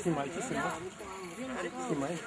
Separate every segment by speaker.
Speaker 1: Снимайте, снимай. Снимай.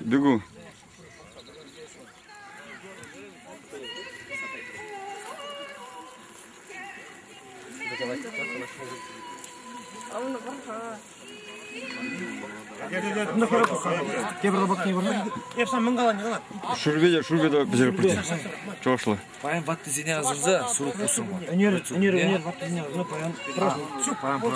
Speaker 2: Бегу. Шурбеде, шурбеде бізер бірде. Чошлы.
Speaker 3: Паян ваттызине азырза сурук кусурма.
Speaker 1: Өнер, өнер, өнер, ваттызине азырза, паян. Паян.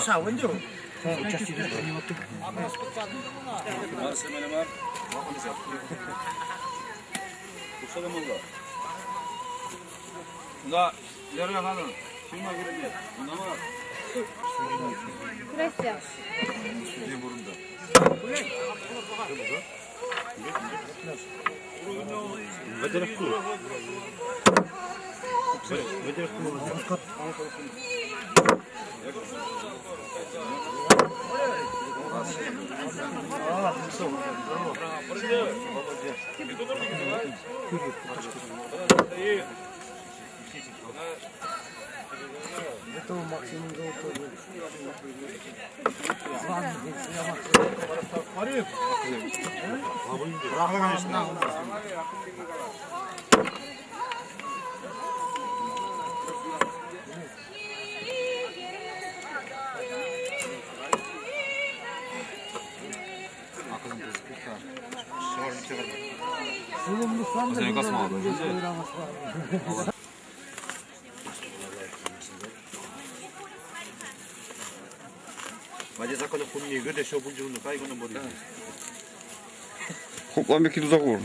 Speaker 2: Хопламбек иду за гору.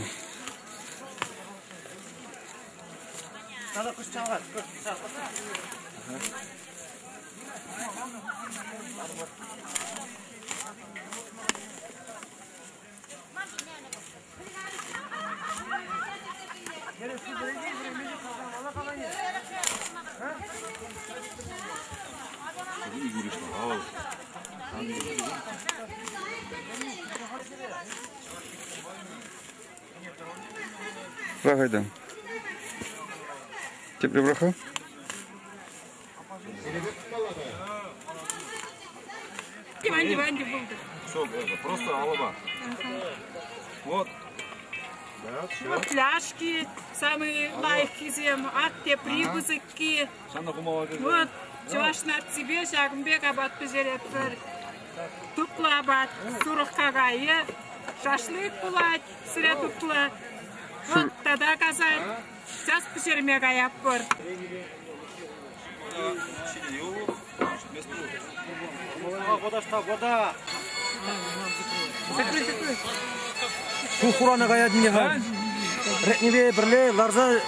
Speaker 2: Браха Тепле браха.
Speaker 4: Просто алаба. Вот.
Speaker 5: Вот пляшки, самые лайки зем, атте прибузыки. Вот, чувашнат себе, жагымбек абат пежереппер. Тукла абат, сурых кагайы, шашлык булать, сире тукла. Вот, тогда казать, сейчас пешерме гаяппыр.
Speaker 1: Су хураны гаядын ха. Ретнебе бірле ларза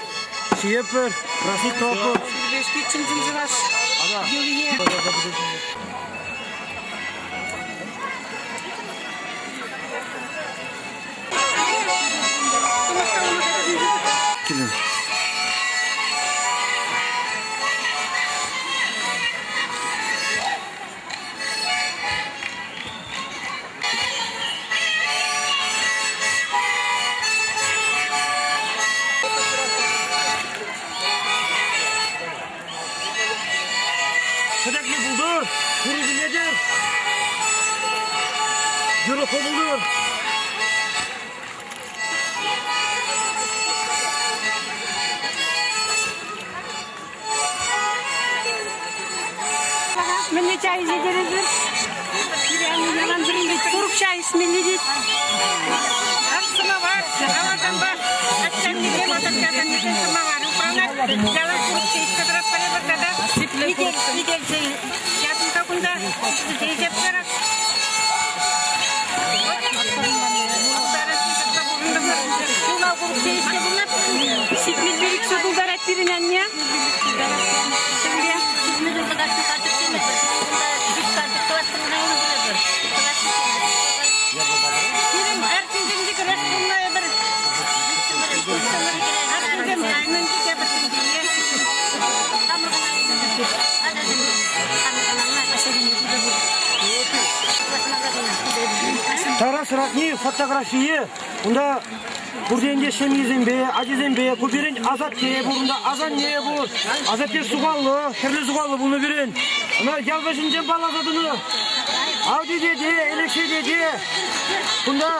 Speaker 1: шиеппір, раси топыр.
Speaker 5: Лешки чым-чым жываш. Юлие.
Speaker 2: Килин.
Speaker 1: Sürekli buldur, kuru biledir. Yürü buldur.
Speaker 5: Мӗнле чай ӗҫетӗр? Ялан вӗрентет. Курӑк чай ӗҫмелле тет. Ак сӑмавар, авалтанпа атте-аннесем, асатте-асаннесем сӑмавар упранать. Ялан курӑк чей ӗҫсе тӑратпӑр эпир тата. Ител чей ятӑм-ха кунта. Чей ӗҫеп тӑрать. Ҫула курӑк чей ӗҫсе пулнать. 71 ҫул тултарать пирӗн анне. Пирӗн арҫынсем те кӗрес пулнӑ эпир. Арҫынсем кайнӑ тепӗр тӗнчене.
Speaker 1: Тарас ратни фотографие унта пурте ӗнтӗ ҫемйисемпе, ачисемпе, ку пирӗн асатте пур, унта асанне пур. Асатте сухаллӑ, хӗрлӗ сухаллӑ пулнӑ пирӗн. Ӑна ял вӗҫӗнчен палласа тӑнӑ. Ав тете, Элекҫей тете, кунта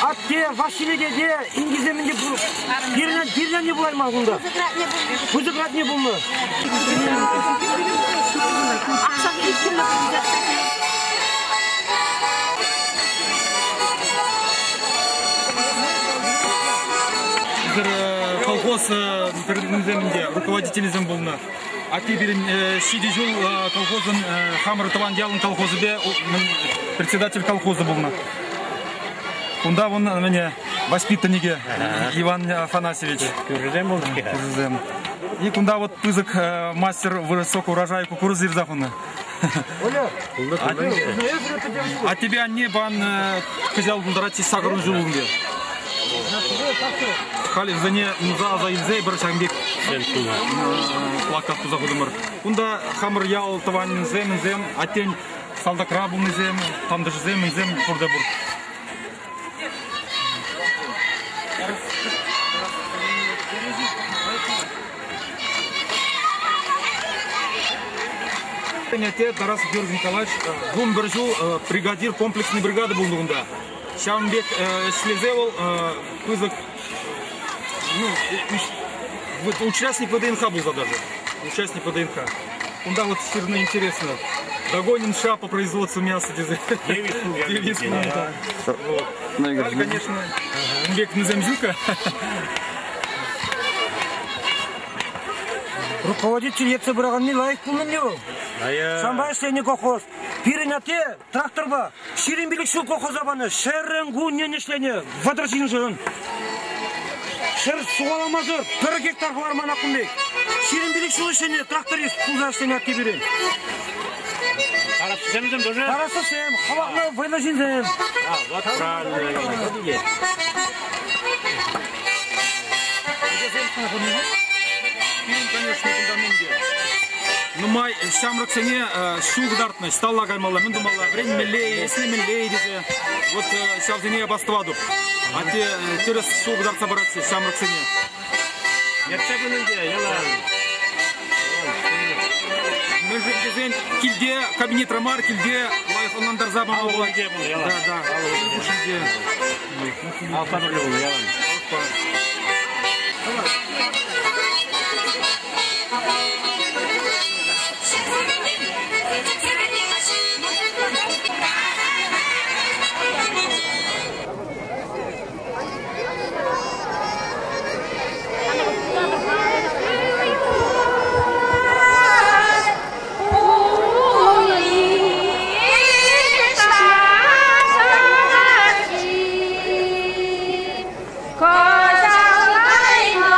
Speaker 1: атте, Ваҫҫиле тете, инкисем ӗнтӗ пур. Пирӗн, пирӗн анне пулайман кунта. Пысӑк ратне пулнӑ.
Speaker 5: Акшак иккӗмӗш
Speaker 6: Колхоз пӗрлӗхӗсем руководителӗсем пулнӑ. Атте пирӗн ҫичӗ ҫул колхозӑн хамӑр тӑван ялӑн колхозӗпе председатель колхоза пулнӑ. Кунта вон мӗне воспитанникӗ Иван Афанасьевич.
Speaker 7: Кӳршӗсем пулнӑ.
Speaker 6: Кӳршӗсем. И кунта вот пысӑк мастер высокого урожая кукурузы ирса хунӑ. А тебе анне пан кӑҫал пултарать сакӑрӑн ҫул ӗнтӗ. Халӗ вӗсене муза аса илсе пӗр ҫакӑн пек плакат туса хутӑмӑр. Кунта хамӑр ял тӑванӗсем, ӗнсем, аттен салтакра пулнисем, тантӑшӗсем, ӗнсем пурте пур. Те Тарасов Георгий Николаевич 11 ҫул бригадир комплексной бригады пулнӑ кунта. Ҫавӑн пек ӗҫлесе вӑл пысӑк ну, участник ВДНХ пулса даже. Участник ВДНХ. Кунта вот ҫырнӑ интересно. Догоним ша по производству мяса. Девиз, да. Халь, конечно, век Незамзюка.
Speaker 1: Руководитель ертсе пыраканни лайӑх пулнӑ вӑл. Ҫавӑнпа ӗҫленӗ колхоз. Пирӗн атте тракторпа 25 ҫул колхоза панӑ. Ҫӗрӗн кунӗн ӗҫленӗ. 30 ҫыншӑн. Ҫӗр сухаламасӑр пӗр гектар хӑварман кун пек. 25 ҫул ӗҫленӗ тракторист пулса ӗҫленӗ атте пирӗн.
Speaker 7: Тарасовсем тоже?
Speaker 1: Тарасовсем, хӑватлӑ, вӑйлӑ ҫынсем.
Speaker 7: А, вот правильно.
Speaker 6: Пирӗн, конечно, кунта мӗн те. Нумай ҫамрӑксене ҫул кӑтартнӑ, ӑҫталла каймалла, мӗн тумалла, вӗренмелле, ӗҫлемелле тесе. Вот ҫавсене бастӑватӑп. Атте тӗрӗс ҫул кӑтартса паратчӗ ҫамрӑксене.
Speaker 7: Ертсе пынӑ ялан.
Speaker 6: Мӗншӗн тесен килте кабинетра мар, килте лайӑх ӑнлантарса пама пулать.
Speaker 7: Да,
Speaker 6: да. Хушшинче.
Speaker 7: Алпа пӗрле пулнӑ ялан.
Speaker 8: Козалайма.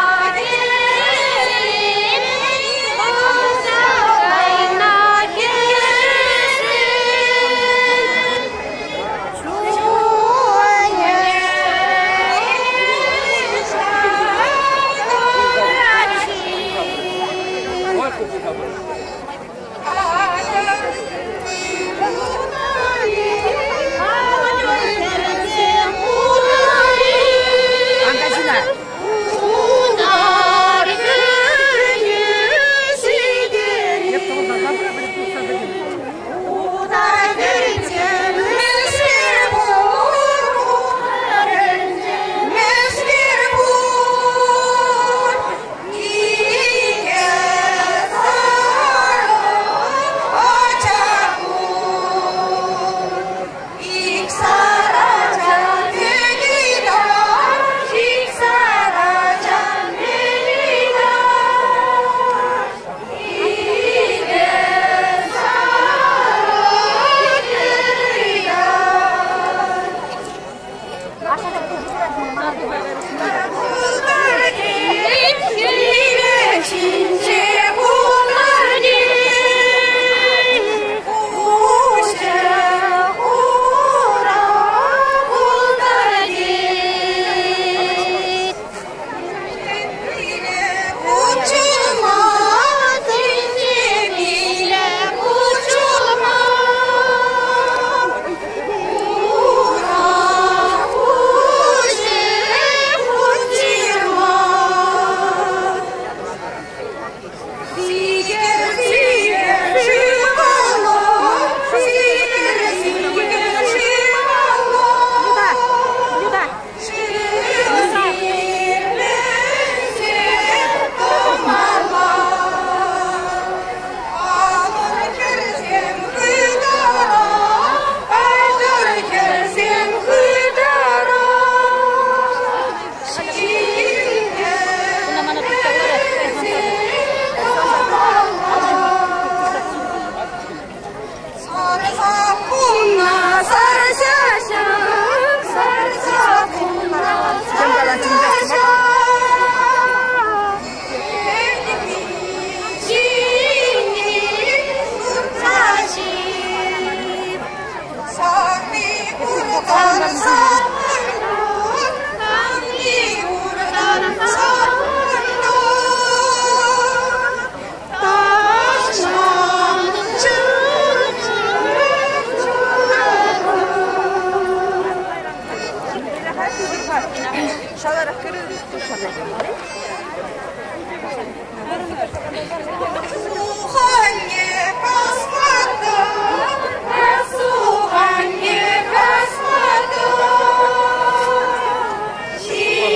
Speaker 8: Сикер, сикер, шывалла, сикер, сикер, шывалла.
Speaker 5: Люда, Люда.
Speaker 8: Шыв сирленсе тӑмалла. Алӑр хӗрсем хытара, айтӑр хӗрсем хытара. Суханне касмата, суханне касмата, ҫие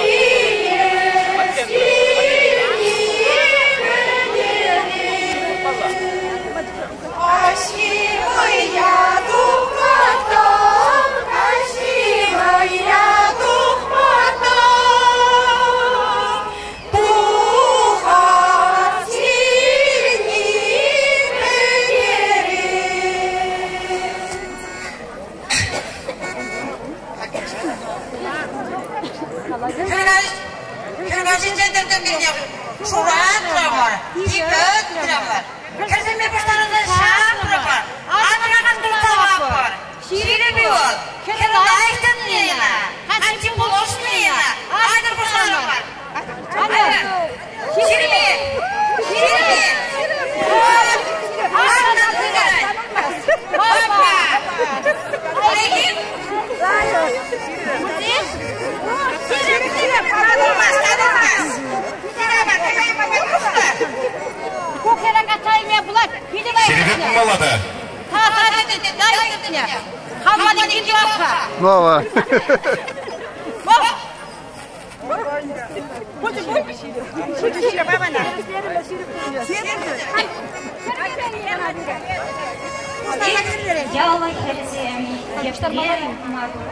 Speaker 8: Аҫи вӑя тухмата, аҫи вӑя тухмата, тухать сирни пӗтерет.
Speaker 9: Хӗркаҫӗнчен тӗртӗм шуратрӑмӑр, типӗтрӗмӗр. Хӗрсемпе пуҫтарӑнса ҫапрӑмӑр, асӑрхакан тулталапӑр. Ҫирӗп-и вӑл, хӗр лайӑх тытнӑ, ханчи пулӑшнӑ, айтӑр пуҫларӑмӑр. Ҫирӗп-и? Ҫирӗп-и? Анна тытать. Опа! Лайӑх-и? Татӑлмасть, татӑлмасть.
Speaker 4: Ҫирӗпе пулмалла та.
Speaker 2: Слава!
Speaker 10: Яллӑ хӗрсем епле маттур.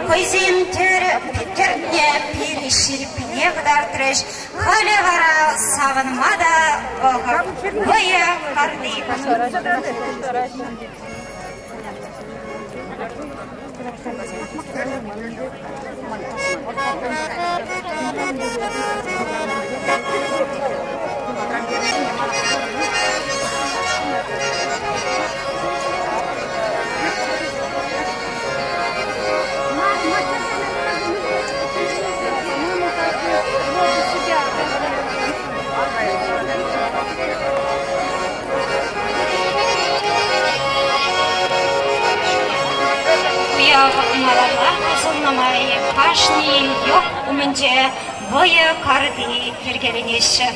Speaker 10: Хӑйсен тӗртне пир ҫирӗппине кӑтартрӗҫ. Халӗ вара савӑнма та вӑхӑт. Вӑйӑ карти. Уяв малалла тӑсӑлнӑ май кашни йӑх умӗнче вӑйӑ карти йӗркеленеҫҫӗ.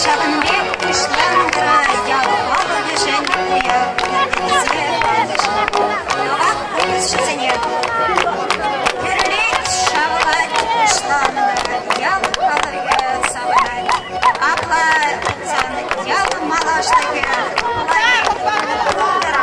Speaker 10: Ҫакӑн пек пуҫланкӑра ял халӑхӗшӗн уяв йӗркелесе пачӗҫ. Тавах пурнӑҫҫӑсене. Кӗрлет, шавлать пуҫланкӑ, ял халӑхӗ савӑнать. Апла пулсан ял малашлӑхӗ лайӑх пултӑр.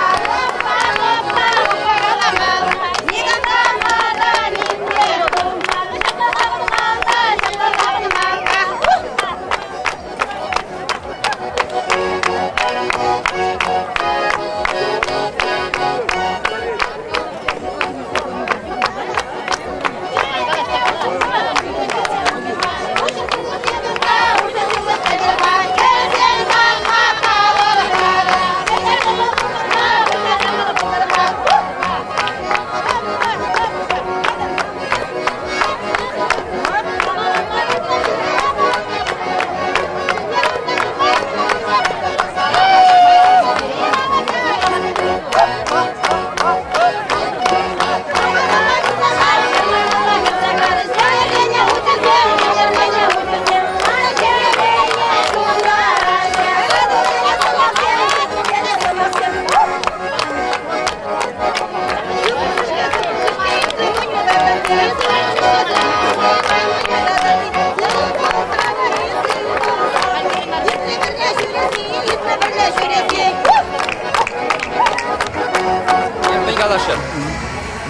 Speaker 3: Мӗн каласшӑн?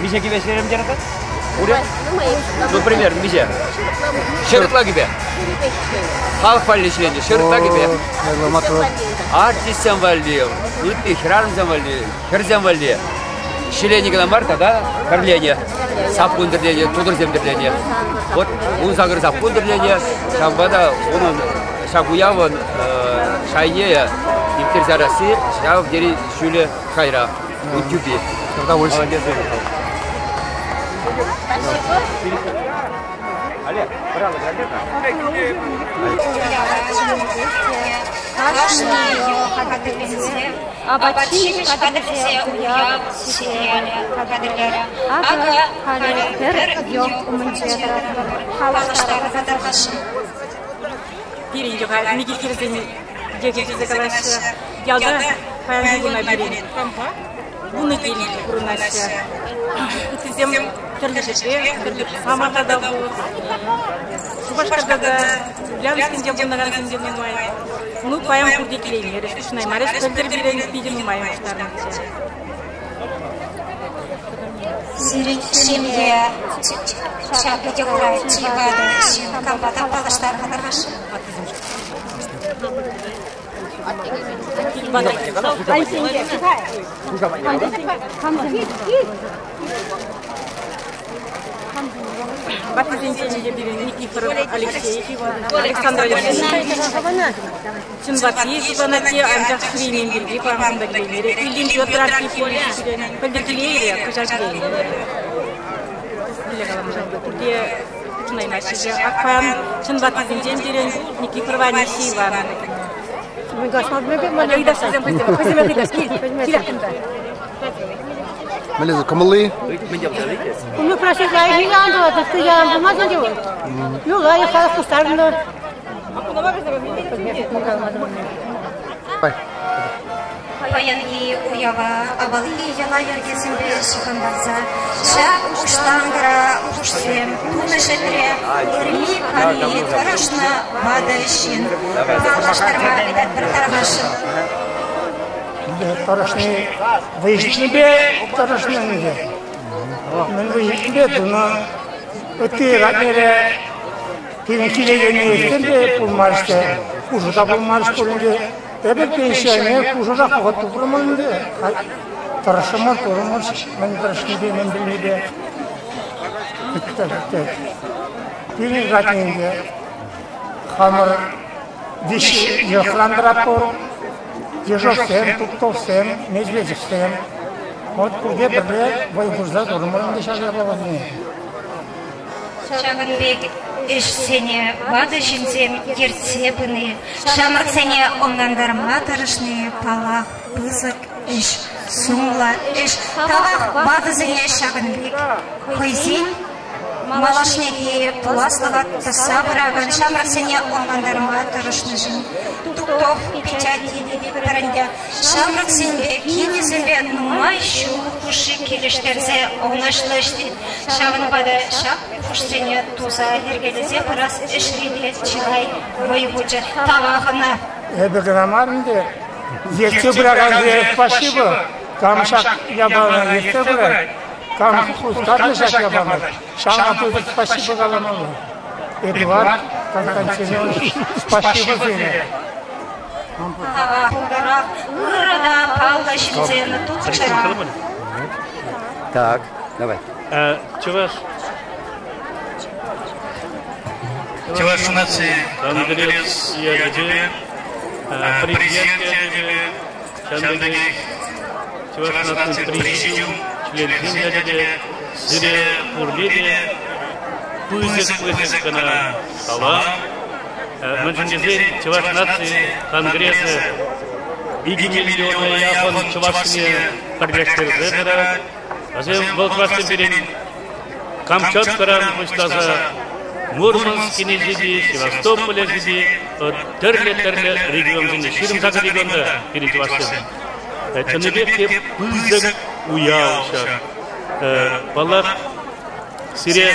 Speaker 3: Миҫе киле ҫӳрем терӗн?
Speaker 11: Пурӗ? Ну, пример, миҫе? Ҫӗр ытла кӗпе. Халӑх валли ҫӗленӗ ҫӗр ытла кӗпе. Артистсем валли, ытти хӗрарӑмсем валли, хӗрсем валли ҫӗленӗ кӑна мар тата тӗрленӗ. Саппун тӗрленӗ, тутӑрсем тӗрленӗ. Вот 18 саппун тӗрленӗ, ҫавӑнпа та унӑн ҫак уявӑн шайне ирттерсе ярасси ҫав тери ҫӳлӗ шайра. Ун тӳпи. Молодец.
Speaker 10: Кашни хатӗрленсе, апат-ҫимӗҫ хатӗрлесе уяв сӗтелӗ хатӗрлерӗ. Акӑ халӗ пӗр йӑх умӗнче тӑратпӑр, паллаштарса тархасшӑн.
Speaker 5: Пирӗн йӑха Микихӗрсен йӑхӗ тесе калаҫҫӗ. Ялта паянхи куна пирӗн 10 кил пурӑнаҫҫӗ. Ыттисем тӗрлӗ ҫӗрте, тӗрлӗ Самарта та пур, Шупашкарта та, Ульяновскинче пурӑнакансем те нумай. Ну, паян пурте килеймерӗҫ, пуҫӑнаймарӗҫ. Пӗлтӗр пирӗн питӗ нумай пуҫтарӑнчӗ.
Speaker 10: Сирӗн ҫемье ҫак йӑхра чи ватӑ ҫын кампа та паллаштарма тӑрӑшнӑ.
Speaker 5: Ваттисенчен те пирӗн Никифоров Алексей, Александр Алексеевич. Чӑн ватти шутланать те, анчах ҫӳреймен пирки паман та килеймерӗ. Ильин Петр Архипович пирӗн пӗлтӗр килейрӗ, кӑҫал килеймерӗ. Мӗнле калама пурте хутшӑнаймаҫҫӗ. Ак паян чӑн ваттисенчен пирӗн Никифорова Анисия Ивановна килнӗ. Ыйтаҫҫӗсем хӑйсем, хӑйсемех ыйтаҫ, кил, килях кунта.
Speaker 12: Мӗнле кӑмӑлли?
Speaker 13: Ну, просить лайӑх ялан тӑвать, ялан пулмасан те вӑл. Ну, лайӑх халӑх пуҫтарӑннӑ.
Speaker 10: Паянхи уява авалхи йӑла-йӗркесемпе ҫыхӑнтарса ҫак уҫланкӑра хушсем тунӑ ҫӗртре ырми-канми тӑрӑшнӑ ватӑ ҫын паллаштарма ыйтатпӑр тархасшӑн.
Speaker 14: Тӑрӑшни вӑй ҫитнипе тӑрӑшнӑ ӗнтӗ. Мӗн вӑй ҫитнипе тунӑ. Ытти ратнере пирӗн килекеннисем те пулмарӗҫ те, пушӑ та пулмарӗҫ пулин те. Эпир пенсионер, пушӑрах вӑхӑт тупрӑмӑр ӗнтӗ. Тӑрӑшрӑмӑр, турӑмӑр, мӗн тӑрӑшнипе, мӗн пӗлнипе. Пирӗн ратне ӗнтӗ хамӑр виҫ йӑхран тӑратпӑр. Ежовсем, Туктовсем, Медведевсем. Вот пурте пӗрле вӑй хурса турӑмӑр ӗнтӗ ҫак япаласене.
Speaker 10: Ҫакӑн пек ӗҫсене ватӑ ҫынсем ертсе пыни, ҫамрӑксене ӑнлантарма тӑрӑшни, паллах, пысӑк ӗҫ, сумлӑ ӗҫ. Тавах ватӑсене ҫакӑн пек хӑйсен малашнехи пуласлӑха тӑсса пыракан ҫамрӑксене ӑнлантарма тӑрӑшнӑшӑн. Туктов печать тетӗпӗр ӗнтӗ. Ҫамрӑксемпе, кинӗсемпе нумай ҫул хушши килӗштерсе ӑнӑҫлӑ ӗҫлет. Ҫавӑнпа та ҫак хушсене туса йӗркелесе пырас ӗҫре те чылай вӑй хучӗ. Тавах ӑна.
Speaker 14: Эпӗ кӑна мар ӗнтӗ. Ертсе пыракансем спасибо. Кам ҫак япалана ертсе пырать, кам хускатнӑ ҫак япалана, ҫавна пысӑк спасибо каламалла. Эдуард Константинович, спасибо сире.
Speaker 10: Пултарах ырӑ та паллӑ ҫынсем тухчӑр.
Speaker 11: Так, давай.
Speaker 7: Чӑваш
Speaker 4: Чӑваш наци конгресс ячӗпе, президент ячӗпе, ҫавӑн пекех Чӑваш наци президиум членӗсен ячӗпе сире пурне те пысӑк-пысӑк кӑна салам. Мӗншӗн тесен Чӑваш наци конгресӗ 2 миллиона яхӑн чӑвашсене пӗрлештерсе тӑрать. Вӗсем вӑл чӑвашсем пирӗн Камчаткӑран пуҫласа Мурманскине ҫити, Севастополе ҫити, тӗрлӗ-тӗрлӗ регионсене, 28 регионта пирӗн чӑвашсем. Чӑннипех те пысӑк уяв ҫак. Паллах, сире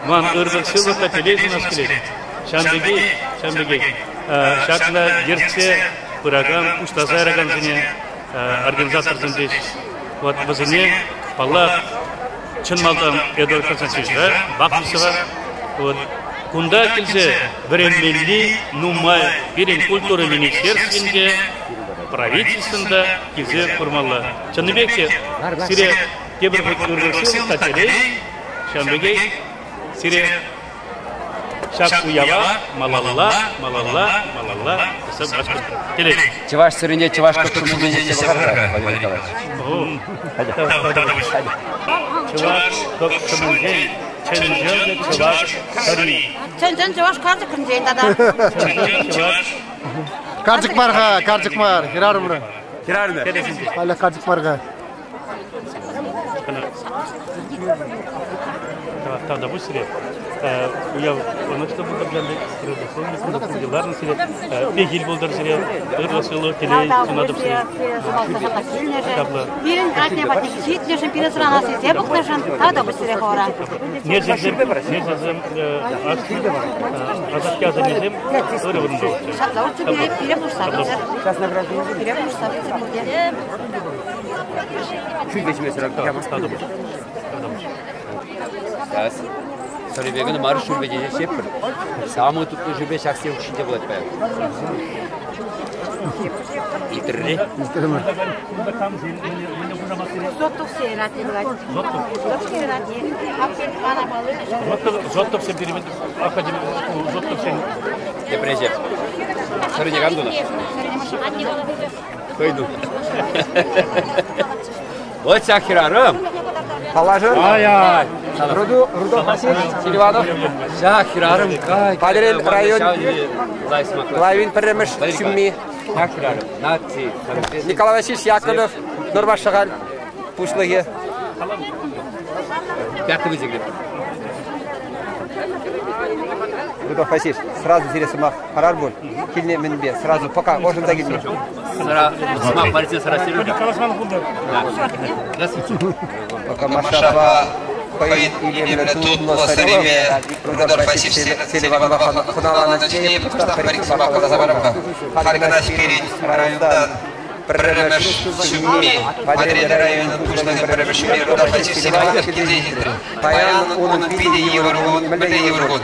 Speaker 4: ман ырлӑх-сывлӑх та телей сунас килет. Ҫавӑн пекех, ҫавӑн пекех ҫакна ертсе пыракан, пуҫласа яракансене, организаторсемпе вот вӗсене, паллах, Чӑн малтан Эдуард Константиновича Бахмисова. Вот. Кунта килсе вӗренмелли нумай пирӗн культура министерствинче, правительствӑн та килсе курмалла. Чӑннипех те сире тепӗр хут ырлӑх-сывлӑх та телей, ҫавӑн пекех сире ҫак уява малалла, малалла, малалла телей.
Speaker 11: Чӑваш сӑрине чӑваш кӑкшӑмӗнчен ҫисе пӑхар-ха, Валерий Николаевич.
Speaker 4: Чӑваш кӑкшӑмӗнчен чӑн-чӑн чӑваш сӑри.
Speaker 13: Чӑн-чӑн чӑваш карчӑкӗнчен тата.
Speaker 4: Чӑн-чӑн чӑваш.
Speaker 12: Карчӑк мар-ха, карчӑк мар, хӗрарӑмра.
Speaker 11: Хӗрарӑмӗ.
Speaker 12: Халӗ карчӑк мар-ха.
Speaker 4: Тавта пуҫ сире. Уяв ӑнӑҫлӑ пултӑр пултӑр, ларнӑ сире. Пехил пултӑр сире. Ырлӑх-сывлӑх, телей сунатӑп сире.
Speaker 13: Ҫапла. Пирӗн атте патне ҫитнӗшӗн, пире сӑрана сисе пӑхнӑшӑн тавта пуҫ сире хӑвӑра.
Speaker 4: Несӗлсем, несӗлсем асатте асаннесем ырӑ вырӑнта пулчӗ.
Speaker 13: Ҫапла пире, пире пулӑшса пычӗ. Пире пулӑшса пычӗ пурте.
Speaker 11: Сейчас. Сӑрӗпе кӑна мар, шӳрпе те ҫеппӗр. Самый тутлӑ шӳрпе ҫаксем хушшинче пулать паян. Илтӗрре.
Speaker 4: Зотовсем перевод Зотовсем.
Speaker 11: Тепре ҫеп. Сӑрӗне кам тунӑ? Хӑй тунӑ. Вот ҫак хӗрарӑм.
Speaker 15: Паллашӑр.
Speaker 11: Ай-ай.
Speaker 15: Руду, Рудольф Васильевич Селиванов.
Speaker 11: Ҫак хӗрарӑм
Speaker 15: Патӑрьел район главин пӗрремӗш ҫумми.
Speaker 11: Ҫак хӗрарӑм наци
Speaker 15: Николай Васильевич Яковлев, Нӑрваш Шӑхаль пуҫлӑхӗ.
Speaker 11: Пятый вызов.
Speaker 15: Рудольф Васильевич, сразу сире сӑмах парар пуль. Килне мӗнпе? Сразу пока ӑшӑнса килме.
Speaker 11: Сӑмах парсе сара Сережа.
Speaker 15: Пока Машапа хӑйӗн илемлӗ тутлӑ сӑрине Рудольф Васильевич Селиванова хӑналанӑ чухне кӑштах пӗр-ик сӑмах каласа парам-ха.
Speaker 16: Халь кӑна пирӗн районтан пӗрремӗш ҫумми, Патӑрьел районӗн пуҫлӑхӗн пӗрремӗш ҫумми Рудольф Васильевич Селиванов килсе ҫитрӗ. Паян унӑн питӗ йывӑр кун, мӗнле йывӑр кун.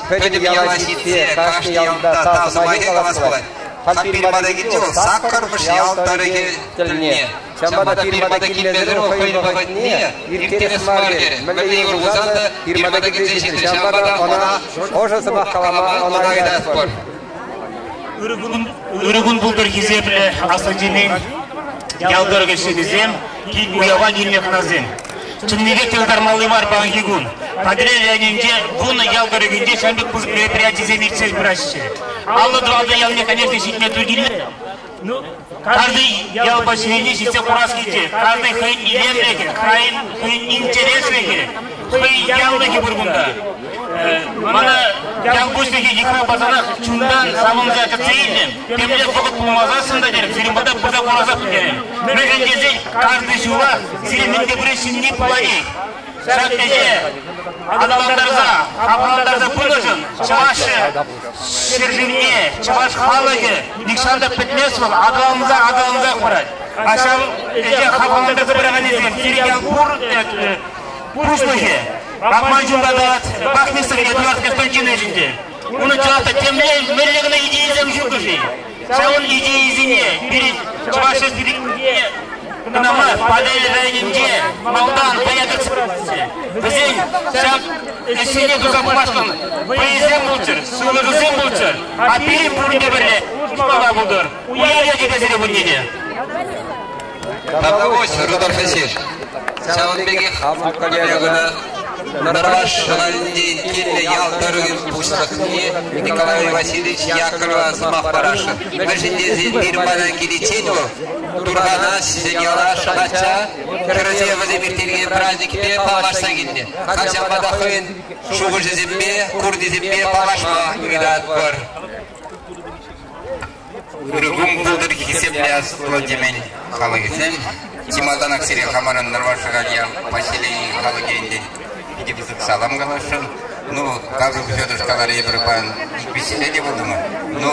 Speaker 16: Пӗтӗм яла ҫитсе кашни ялта тав сӑмахӗ калас пулать. Халь пирӗн пата килчӗ вӑл саккӑрмӗш ял тӑрӑхӗ тӗлне. Ҫавӑнпа та пирӗн пата килмесӗр вӑл хӑйӗн вӑхӑтне ирттерес мар терӗ. Мӗнле йывӑр пулсан та пирӗн пата килсе ҫитрӗ. Ҫавӑнпа та ӑна ӑшӑ сӑмах калама ӑна ыйтатпӑр.
Speaker 17: Ырӑ кун пултӑр хисеплӗ Аслӑ Чемен ял тӑрӑхӗн ҫыннисем, уява килнӗ хӑнасем. Чӑннипех те ытармалли мар паянхи кун. Патӑрьел районӗнче вунӑ ял тӑрӑхӗнче ҫавӑн пек пысӑк мероприятисем иртсе пыраҫҫӗ. 54 ялне, конечно, ҫитме тӳр килмерӗ. Ну, каждый ял поселенине ҫитсе курас килчӗ. Каждый хӑйӗн илемлӗхӗ, хӑйӗн интереслӗхӗ, хӑйӗн яллӑхӗ пур кунта. Мана ял пуҫлӑхӗ йыхрав парсанах чунтан савӑнса кӗтсе илтӗм. Темле вӑхӑт пулмасассӑн та терӗм, сирӗн пата пырса курасах терӗм. Мӗншӗн тесен каждый ҫулах сире мӗн те пулин ҫӗнни пулать. Ҫак ӗҫе аталантарса, хавхалантарса пынӑшӑн чӑваш ҫӗршывне, чӑваш халӑхӗ нихҫан та пӗтмест вӑл, аталанса, аталансах пырать. А ҫав ӗҫе хавхалантарса пыраканӗсем пирӗн ял пур пуҫлӑхӗ Рахман Чунтатать, Бахмисов Эдуард Константинович ӗнтӗ. Унӑн чӑнах та темле мӗнле кӑна идейӑсем ҫук-ши? Ҫавӑн идейисене пирӗн Чӑваш Республикинче кӑна мар, Патӑрьел районӗнче малтан вӑя кӗртсе вӗсен ҫак ӗҫсене туса пымашкӑн вӑйӗсем пулччӑр, сывлӑшӗсем пулччӑр, а пирӗн пуринпе пӗрле пултӑр. Уяв ячӗпе сире пурне те!
Speaker 16: Тавтапуҫ, Рудольф Васильевич. Ҫавӑн пекех коллегӑна Нӑрваш Шӑхалӗнчен килнӗ ял тӑрӑхӗн пуҫлӑхне Николай Васильевич Яковлева сӑмах парасшӑн. Мӗншӗн тесен пирӗн пата киличчен вӑл Турхана, Ҫӗньяла, Шӑхача хӗрӗсем вӗсем ирттерекен праздникпе паллашса килнӗ. Халь ҫавӑнпа та хӑйӗн шухӑшӗсемпе, курнисемпе паллашма ыйтатпӑр. Ырӑ кун пултӑр, хисеплӗ Аслӑ Темен халӑхӗсем. Чи малтанах сире хамӑрӑн Нӑрваш Шӑхаль ял поселенийӗн халӑхӗ ӗнтӗ питӗ пысӑк салам каласшӑн. Ну, Гаврил Федорович каларӗ, эпир паян ик-виҫҫӗре те пултӑмӑр. Ну,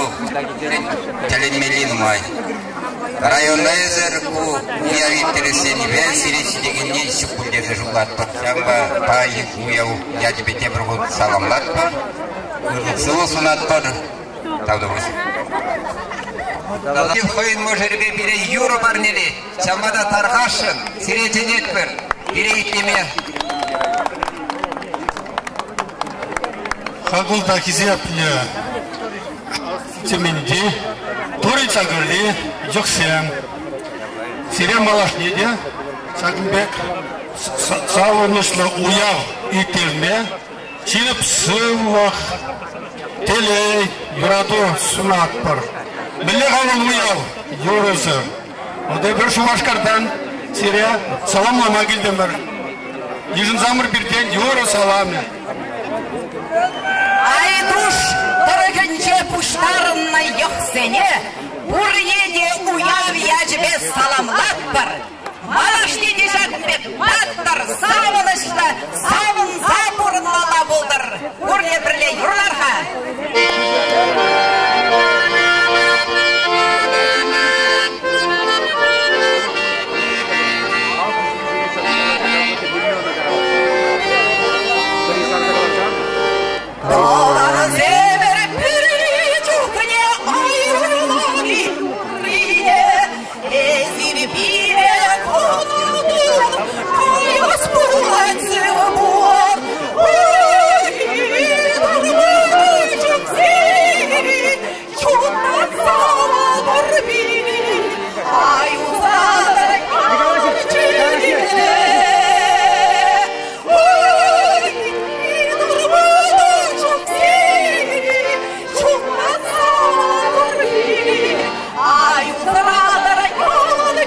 Speaker 16: тӗлӗнмелли нумай.
Speaker 15: Районта эсӗр ку уяв ирттерессенипе сире ҫитекенни ҫук пуль тесе шутлатпӑр. Ҫавӑнпа паянхи уяв ячӗпе тепӗр хут саламлатпӑр, ырлӑх-сывлӑх сунатпӑр. Тавтапуҫ. Хӑйӗн мӑшӑрӗпе пире юрӑ парнелет. Ҫавӑнпа та тархасшӑн сире чӗнетпӗр, пире итлеме.
Speaker 18: Хаклӑ та хисеплӗ Тӗменти, Тури Чакӑрти йӑхсем. Сире малашне те ҫакӑн пек савӑнӑҫлӑ уяв ирттерме ҫирӗп сывлӑх, телей, юрату сунатпӑр. Мӗнле-ха вӑл уяв юрӑсӑр? Вот эпир Шупашкартан сире саламлама килтӗмӗр. Йышӑнсамӑр пиртен юрӑ саламӗ.
Speaker 9: Айтуш тӑрӑхӗнче пуҫтарӑннӑ йӑхсене пурне те уяв ячӗпе саламлатпӑр. Малашне те ҫакӑн пек паттӑр, савӑнӑҫлӑ, савӑнса пурӑнмалла пултӑр. Пурте пӗрле юрлар-ха. Тӑвансемӗр пӗри чухне уйрӑлни пуррине эсир пире куртӑр, каяс пулать сывӑ пур. Чунтан савӑнӑр пире, ай усатӑр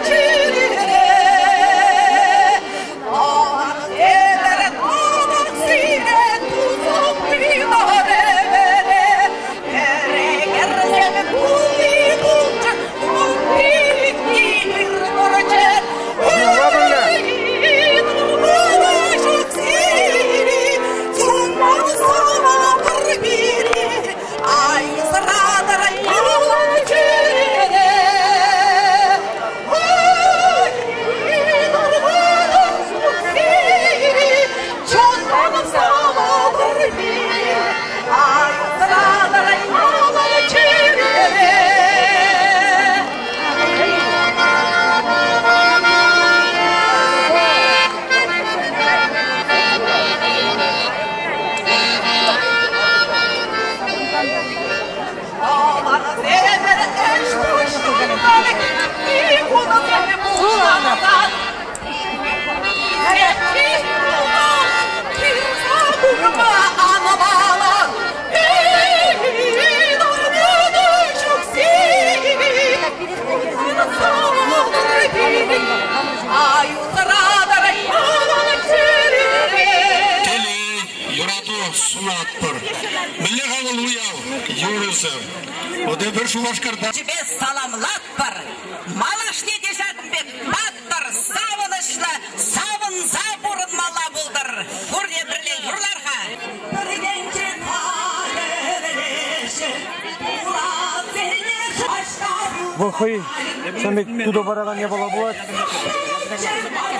Speaker 9: чӗрене.
Speaker 18: Телей, юрату сунатпӑр. Мӗнле-ха вӑл уяв юрӑсӑр? Вот эпир Шупашкарта.
Speaker 9: Саламлатпӑр! Малашне те ҫакӑн пек паттӑр, савӑнӑҫлӑ, савӑнса пурӑнмалла пултӑр. Пурте пӗрле юрлар-ха.
Speaker 1: Вӑл хӑй ҫавӑн пек тутӑ паракан япала пулать.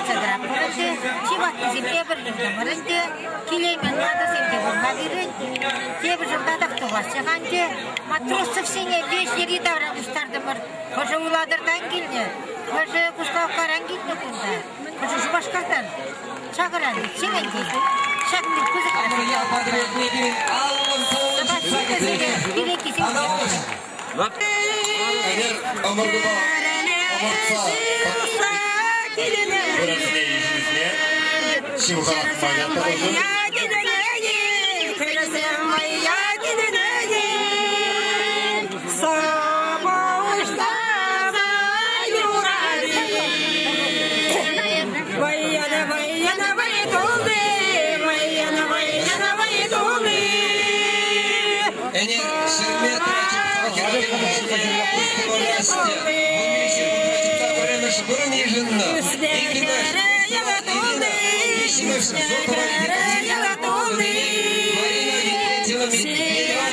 Speaker 13: Тӑратпӑр ӗнтӗ, чи ваттисемпе пӗрле ӗнтӗ, килеймен ватӑсем те пур-ха пирӗн. Тепӗр ҫул татах тухаҫҫӗ-ха ӗнтӗ. Матросовсене веҫ йӗри-тавра пуҫтартӑмӑр. Хӑшӗ Улатӑртан килнӗ, хӑшӗ Куславккаран килнӗ кунта, хӑшӗ Шупашкартан. Чакӑран Ҫементи. Ҫакӑн пек пысӑк Пире килсен
Speaker 15: Вырӑн йышӑннӑ. Иккӗмӗш виҫҫӗмӗш Зотова Екатерина Марина Викентьева Медведева.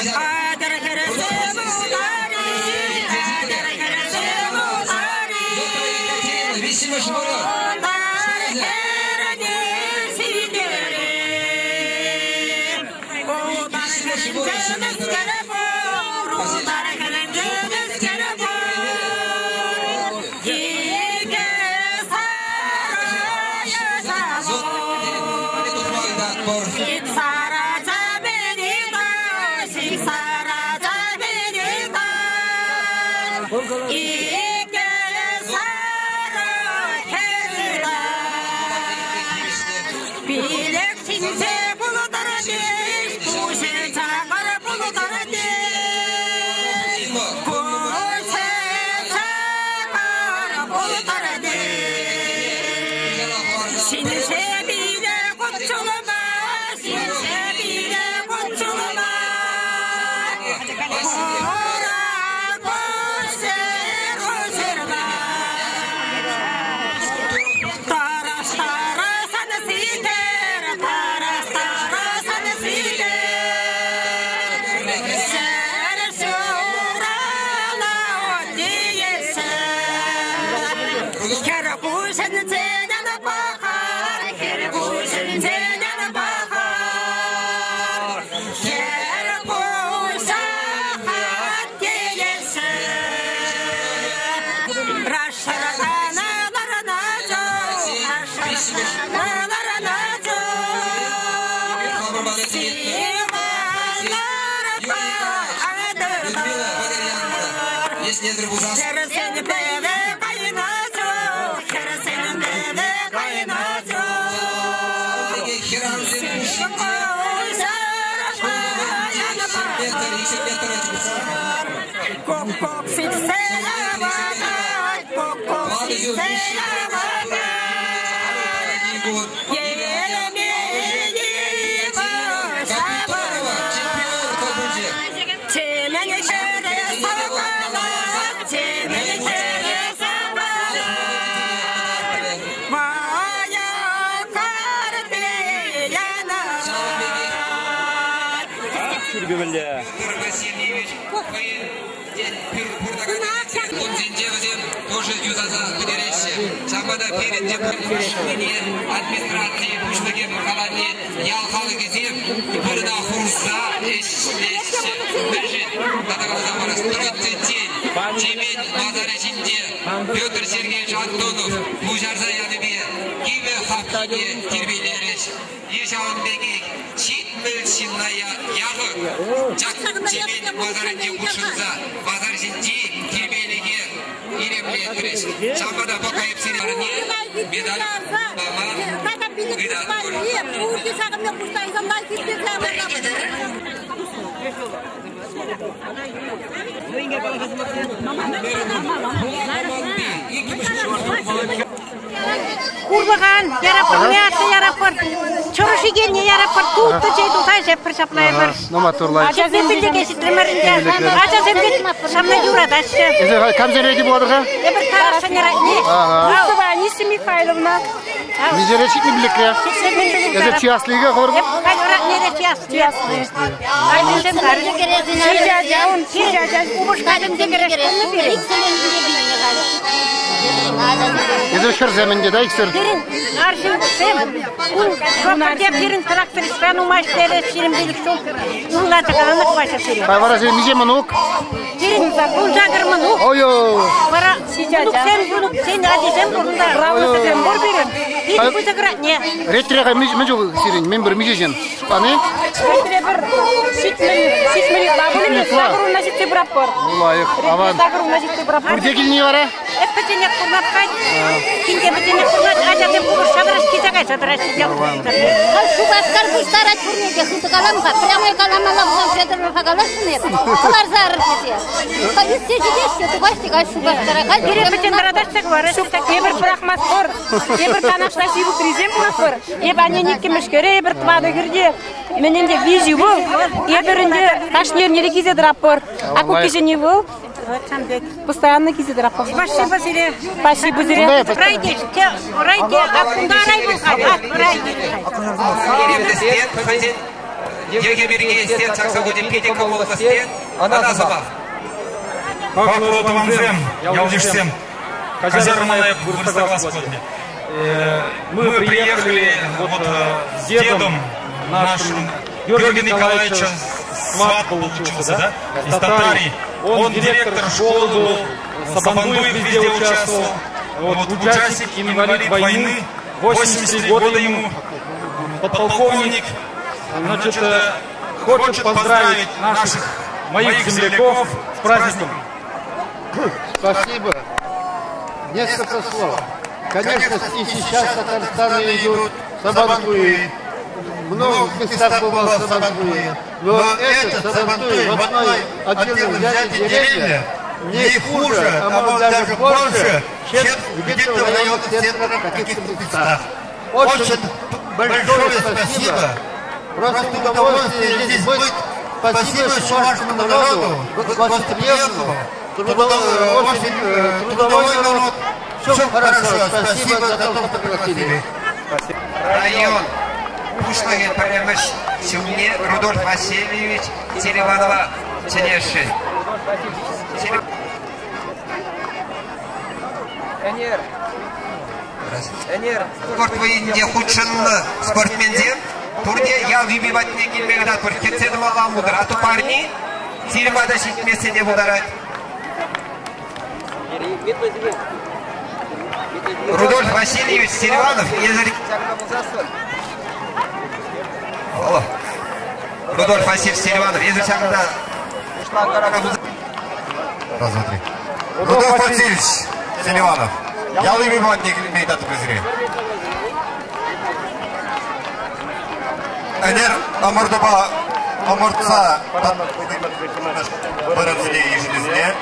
Speaker 9: Атьӑр хӗрсем утар-и, атьӑр хӗрсем утар-и. Утар хӗрне ситерем. Утар хӗрӗнче мӗскер пур, утар хӗрӗнче мӗскер пур. Икӗ сарайӗ пур. Ик сарача мӗн ик сарача мӗн Икӗ сарӑ хӗр Пилӗк ҫинче пултӑр тес, пуҫӗ чакӑр пултӑр тес. Куҫӗ чакӑр пултӑр тес. Ҫинҫе пилӗк кутчулӑма, ҫинҫе пилӗк кутчулӑма. Хура куҫӗ куҫӑрма. Тарас, тарасан ситер, тарас, тарасан ситер. Ҫӗр ҫуралать теесӗ. Хӗр куҫӗнчен ан пӑхар, хӗр куҫӗнчен ан пӑхар. Хӗр куҫа хат теесӗ. Рашарана ларана рашарана ларана Хӗрсен пӗве кайнӑ чух, хӗрсен пӗве кайнӑ чух. Кок-кок сиксе яватать, кок-кок сиксе яватать. Ереме Чемен хӗре сакалать, чемен хӗре сакалать. Мая карти янӑрать.
Speaker 7: Шӳрпе мӗнле?
Speaker 16: Кунсенче вӗсем тоже юсаса пӗтереҫҫӗ. Ҫавӑнпа та пирӗн те пурне администраци пуҫлӑхӗ калани ял халӑхӗсем вырӑна хурса ӗҫлеҫҫӗ. Мӗншӗн тата каласа парас тӑваттӑнчен Чемен масарӗ ҫинче Петр Сергеевич Антонов пуҫарса янипе кивӗ хапхине тирпейлерӗҫ. Е ҫавӑн пекех 70 ҫынна яхӑн ҫак Чемен масарӗнче хутшӑнса масар ҫинчи тирпейлӗхе илемлетрӗҫ. Ҫавӑнпа та пока эп сире медаль пама ыйтатпӑр.
Speaker 5: Хурлӑхан яраппӑр, мятта яраппӑр, чӑрӑш икенне яраппӑр, тутлӑ чей туса ӗҫеппӗр ҫапла эпир.
Speaker 12: Ну, матурлай.
Speaker 5: Ачасем пиллӗке ҫитрӗмӗр ӗнтӗ. Ачасем ҫавна юратаҫҫӗ.
Speaker 12: Эсӗ камсен речӗ пулатӑр-ха?
Speaker 5: Эпир Тарасшӑн ратне.
Speaker 12: Ага.
Speaker 5: Усова Анисия Михайловна.
Speaker 12: Миҫере ҫитнӗ пиллӗкре? Эсӗ чи аслига хӑвӑр?
Speaker 5: Эп халь ратнере чи асли. Ачасем Ҫичӗ ача ун, ҫичӗ ача. Упӑшкасем те кӗрешнӗ пирӗн.
Speaker 12: Эсӗ хӗрсем ӗнтӗ, да, иксӗр?
Speaker 5: Пирӗн арҫынсем шоферте пирӗн трактористра нумай ӗҫлерӗ, 25 ҫул ывлачӗ каланӑ Вася сире.
Speaker 12: А вара сирӗн миҫе мӑнук?
Speaker 5: Пирӗн 18 мӑнук.
Speaker 12: Ой-ой!
Speaker 5: Вара мӑнуксем, мӑнуксен ачисем пурӑнса равнӑсем пур пирӗн. Питӗ пысӑк ратне.
Speaker 12: Ретре мӗн чул сирӗн? Мӗн пӗр миҫе ҫын? Пани?
Speaker 5: Ретре пӗр 70 ытла пулин, сакӑр унна ҫитсе пыратпӑр.
Speaker 12: Ну, лайӑх, аван.
Speaker 5: Сакӑр унна ҫитсе пыратпӑр.
Speaker 12: Пурте килни вара?
Speaker 5: Эп пӗчченех пурнать-ха. Кинте пӗчченех пурнать, ачасем пулӑшса тӑраҫ, килсе кайса тӑраҫҫӗ.
Speaker 19: Шупашкар пуҫтарать пурне те, хытӑ калам-ха. Прямой каламалла пулсан Федорова каласшӑн эп. Кӑларса арӑр тесе. Ӳссе ҫитеҫ те, тухаҫ те каҫ Шупашкара. Халь
Speaker 5: Пире пӗччен тӑратаҫҫӗ вара. Ҫук, эпир пӑрахмастпӑр. Эпир Канашра ҫывӑхрисем пулатпӑр. Эп аннен иккӗмӗш хӗрӗ, эпир тӑватӑ хӗрте. Мӗн ӗнтӗ виҫӗ вӑл. Эпир ӗнтӗ кашни эрнере килсе тӑратпӑр. А ку кӗҫӗнни вӑл. Постоянно килсе тӑратпӑр. Спасибо сире. Спасибо сире. Райде, райде, а кунта рай пулсан, рай.
Speaker 16: Хӑйсен Йӑхӗ пирки стенд ҫакса хучӗ, питӗ кӑмӑллӑ стенд. Ӑна сӑмах.
Speaker 6: Хаклӑ тӑвансем, ял-йышсем, каҫарӑр мана эп вырӑсла калас пулать. Мы приехали вот с дедом нашим, Георгием Николаевичем, сват получился, да, из Татарии. Он директор школы был, Сабантуев везде участвовал. Вот, участник, инвалид войны, 83 года ему, подполковник.
Speaker 20: Значит, хочет поздравить наших, моих земляков с праздником.
Speaker 12: Спасибо. Несколько слов. Конечно, и сейчас Татарстаны идут Сабантуи. Много местах бывал Сабантуи. Но этот Сабантуй в одной отдельно взятой деревне не хуже, а может даже больше, чем где-то в районных центрах, каких-то местах. Очень большое спасибо. Просто удовольствие здесь быть. Спасибо чувашскому народу, гостеприимному, очень трудовой народ. Все хорошо. Спасибо за то, что пригласили.
Speaker 16: Район пуҫлӑхӗн пӗрремӗш ҫумне Рудольф Васильевич Селиванова чӗнесшӗн.
Speaker 11: Ӗнер. Ӗнер.
Speaker 16: Спорт вӑййине хутшӑннӑ спортсменсем пурте ял юпи патне килме ыйтатпӑр. Кӗтсе тӑмалла ан пултӑр. А то парни сирӗн пата ҫитмессе те пултарать. Рудольф Васильевич Селиванов, эсӗр... Алло. Рудольф Васильевич Селиванов, эсӗр ҫакӑнта...
Speaker 18: Раз, два, три. Рудольф Васильевич Селиванов. Ял юпи патне килме ыйтатӑп сире. Ӗнер ӑмӑртупа ӑмӑртса вырӑнсене йышӑннисене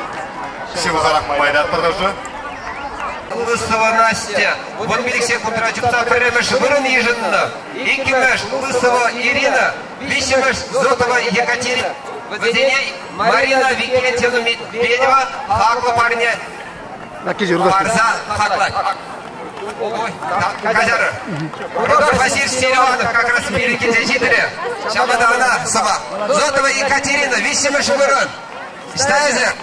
Speaker 18: ҫывӑхарах пайтатпӑр тӑрӑшӑ.
Speaker 16: Лысова Настя 15 секундра чупса пӗрремӗш вырӑн йышӑннӑ. Иккӗмӗш Лысова Ирина, виҫҫӗмӗш Зотова Екатерина. Вӗсене Марина Викентьевна Медведева хаклӑ парне парса хаклать. Ой, каҫарӑр. Рудольф Васильевич Селиванов как раз пирӗн килсе ҫитрӗ. Ҫавӑнпа та ӑна сӑмах. Зотова Екатерина, виҫҫӗмӗш вырӑн. Ӑҫта эсӗ?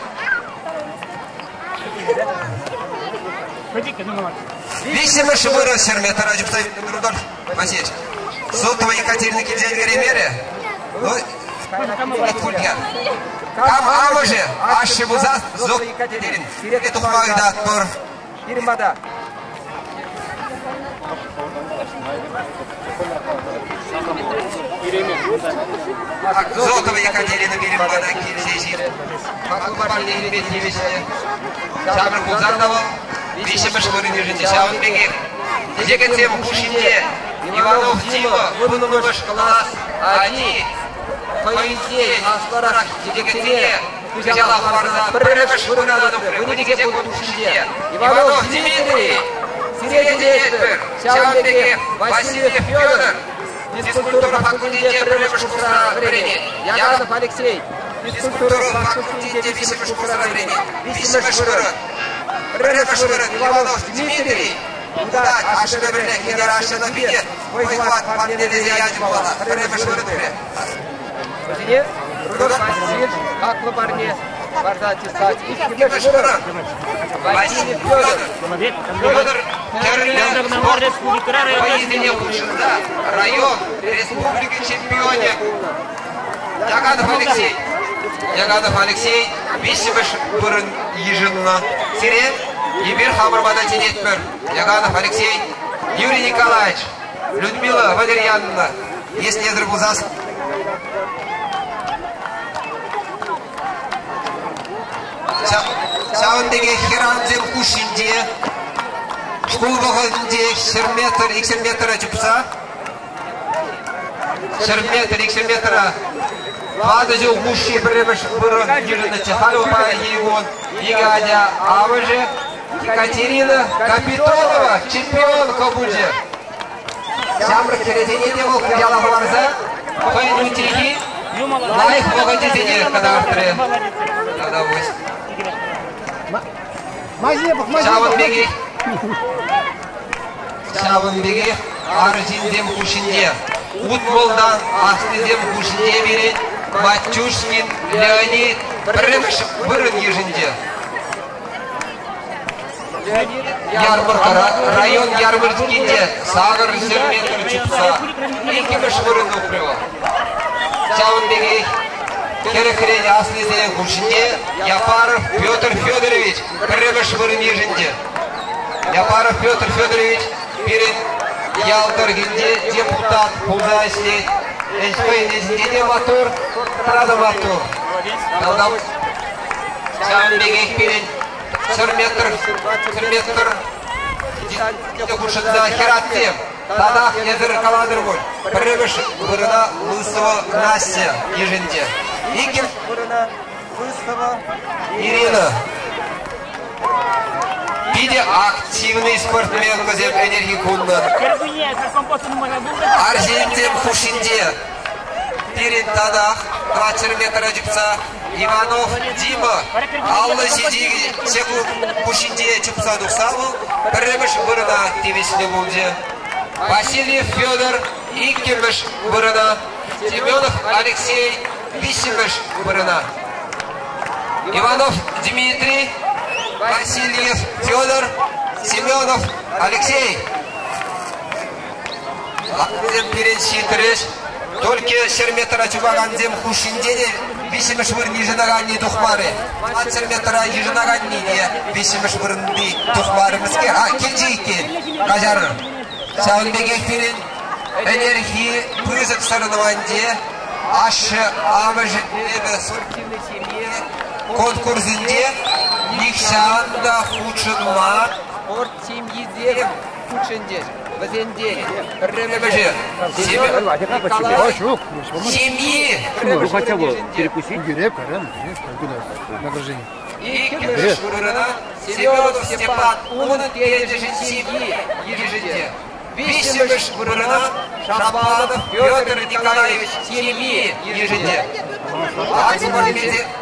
Speaker 16: Виҫҫӗмӗш вырӑн ҫӗрме тӑра чупса Рудольф Васильевич. Зотова Екатерина килсе ӗлкӗреймерӗ. Ну, Кам амӑшӗ, ашшӗ пулса Зотова Екатерин. Сире тухма ыйтатпӑр.
Speaker 11: Пирӗн пата.
Speaker 16: Зотова Екатерина пирӗн пата килсе ҫитрӗ. Хаклӑ парне илме тивӗҫлӗ. Ҫамрӑк пулсан та вӑл виҫҫӗмӗш вырӑн йышӑнчӗ. Ҫавӑн пекех йӗкӗтсем хушшинче Иванов Дима вуннӑмӗш класс ачи хӑйӗнчен аслӑрах йӗкӗтсене хыҫала хӑварса пӗрремӗш вырӑна тухрӗ. Вуникӗ секунд хушшинче Иванов Дмитрий сире чӗнетпӗр. Ҫавӑн пекех Васильев Федор физкультура факультетӗнче пӗрремӗш курсра вӗренет.
Speaker 11: Яганов Алексей
Speaker 16: физкультура факультетӗнче виҫҫӗмӗш курсра вӗренет. Виҫҫӗмӗш вырӑн. Пӗрремӗш вырӑн Иванов Дмитрий. Унта ашшӗпе пӗрле хӗр ашшӗ питӗ вӑй-хӑват парнелесе ячӗ пулана. Пӗрремӗш вырӑн тухрӗ.
Speaker 11: Вӗсене Рудольф Васильевич хаклӑ парне парса чыслать. Иккӗмӗш вырӑн Васильев Федор.
Speaker 16: Федор тӗрлӗ спорт вӑййисене хутшӑнса район, республика чемпионӗ Яганов Алексей. Яганов Алексей виҫҫӗмӗш вырӑн йышӑннӑ. Сире эпир хамӑр пата чӗнетпӗр. Яганов Алексей, Юрий Николаевич, Людмила Валерьяновна, если эсӗр пулсассӑн Ҫавӑн пекех хӗрарӑмсем хушшинче шкул вӑхӑтӗнче 100 метр, 200 метра чупса 100 метр, 200 метра ватӑ ҫул хушши пӗрремӗш вырӑн йышӑннӑччӗ. Халӗ вӑл паянхи кун икӗ ача амӑшӗ Екатерина Капитонова чемпионка пулчӗ. Ҫамрӑк хӗресене те вӑл яла хӑварса хӑйӗн унчченхи лайӑх вӑхӑчӗсене кӑтартрӗ. Тата Ҫавӑн пекех, ҫавӑн пекех арҫынсем хушшинче. Утмӑлтан аслисем хушшинче пирӗн Матюшкин Леонид пӗрремӗш вырӑн йышӑнчӗ. Ярмӑрккара район ярмӑрккинче 800 метр чупса иккӗмӗш вырӑн тухрӗ вӑл. Ҫавӑн пекех хӗрӗхрен аслисен хушшинче Япаров Петр Федорович пӗрремӗш вырӑн йышӑнчӗ. Япаров Петр Федорович пирӗн ял тӑрӑхӗнче депутат пулса ӗҫлет. Ӗҫ хӑйӗн ӗҫӗнче те маттур, тара та маттур. Ҫавӑн пекех пирӗн 100 метр хутшӑнса хӗратсем татах эсӗр калатӑр пуль. Пӗрремӗш вырӑна Лысова Настя йышӑнчӗ. Иккӗмӗш вырӑна Лысова Ирина. Питӗ активный спортсменкӑсем ӗнерхи куннӑ. Арҫынсем хушшинче пирӗн татах 400 метра чупса Иванов Дима 57 секунд хушшинче чупса тухса вӑл пӗрремӗш вырӑна тивӗҫлӗ пулчӗ. Васильев Федор иккӗмӗш вырӑна, Семенов Алексей виҫҫӗмӗш вырӑна. Иванов Дмитрий, Васильев Федор, Семенов Алексей. Ваттисем пирӗн ҫитрӗҫ. Только 100 метра чупакансем хушшинче те виҫҫӗмӗш вырӑн йышӑнаканни тухмарӗ. 400 метра йышӑнаканни те виҫҫӗмӗш вырӑнти тухмарӗ. Мӗскер? А, килчӗ иккен. Каҫарӑр. Ҫавӑн пекех пирӗн ӗнерхи пысӑк соревнованинче ашшӗ-амӑшӗ конкурсӗнче нихҫан та хутшӑнман
Speaker 11: спорт ҫемйисем хутшӑнчӗҫ. Вӗсенчен пӗрремӗшӗ
Speaker 16: ҫемйи.
Speaker 2: Ну хотя бы перекусить.
Speaker 16: Иккӗмӗш вырӑна Семенов Степан унӑн тетӗшӗн ҫемйи йышӑнчӗ. Виҫҫӗмӗш вырӑна Шабанов Петр Николаевич ҫемйи йышӑнчӗ.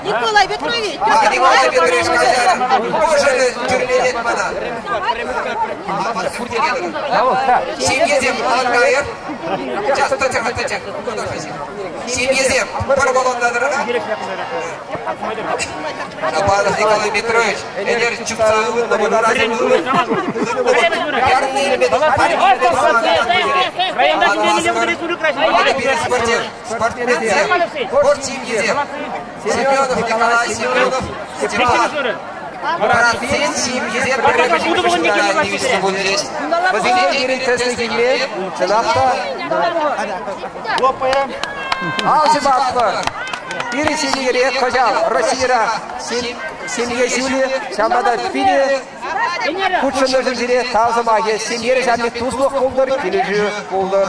Speaker 9: Николай Петрович!
Speaker 16: А, Николай Петрович, каҫарӑр. Мӑшӑрӗ тӳрлетет мана. Ҫемьесем ан кайӑр. Сейчас, тӑчӑр, тӑчӑр. Ҫемьесем пӗр колонна тӑрӑр. Шабанов Николай Петрович, ӗнер чупса ывӑннӑ вырӑнсем ывӑннӑ. Ярнӑ илме Спортсменсем, спорт ҫемйисем, Семенов Николай, Семенов Степан. Братсен ҫемйисем пӗрремӗш вырӑна тивӗҫлӗ пулчӗҫ.
Speaker 11: Вӗсене пирӗн тӗслӗх илме чӑнах та ал ҫупатпӑр. Пирӗн ҫемьере кӑҫал Российӑра ҫемье ҫулӗ, ҫавӑнпа та питӗ хутшӑннӑшӑн сире тав сӑмахӗ. Ҫемьере ҫав пек туслӑх пултӑр, килӗшӳ пултӑр.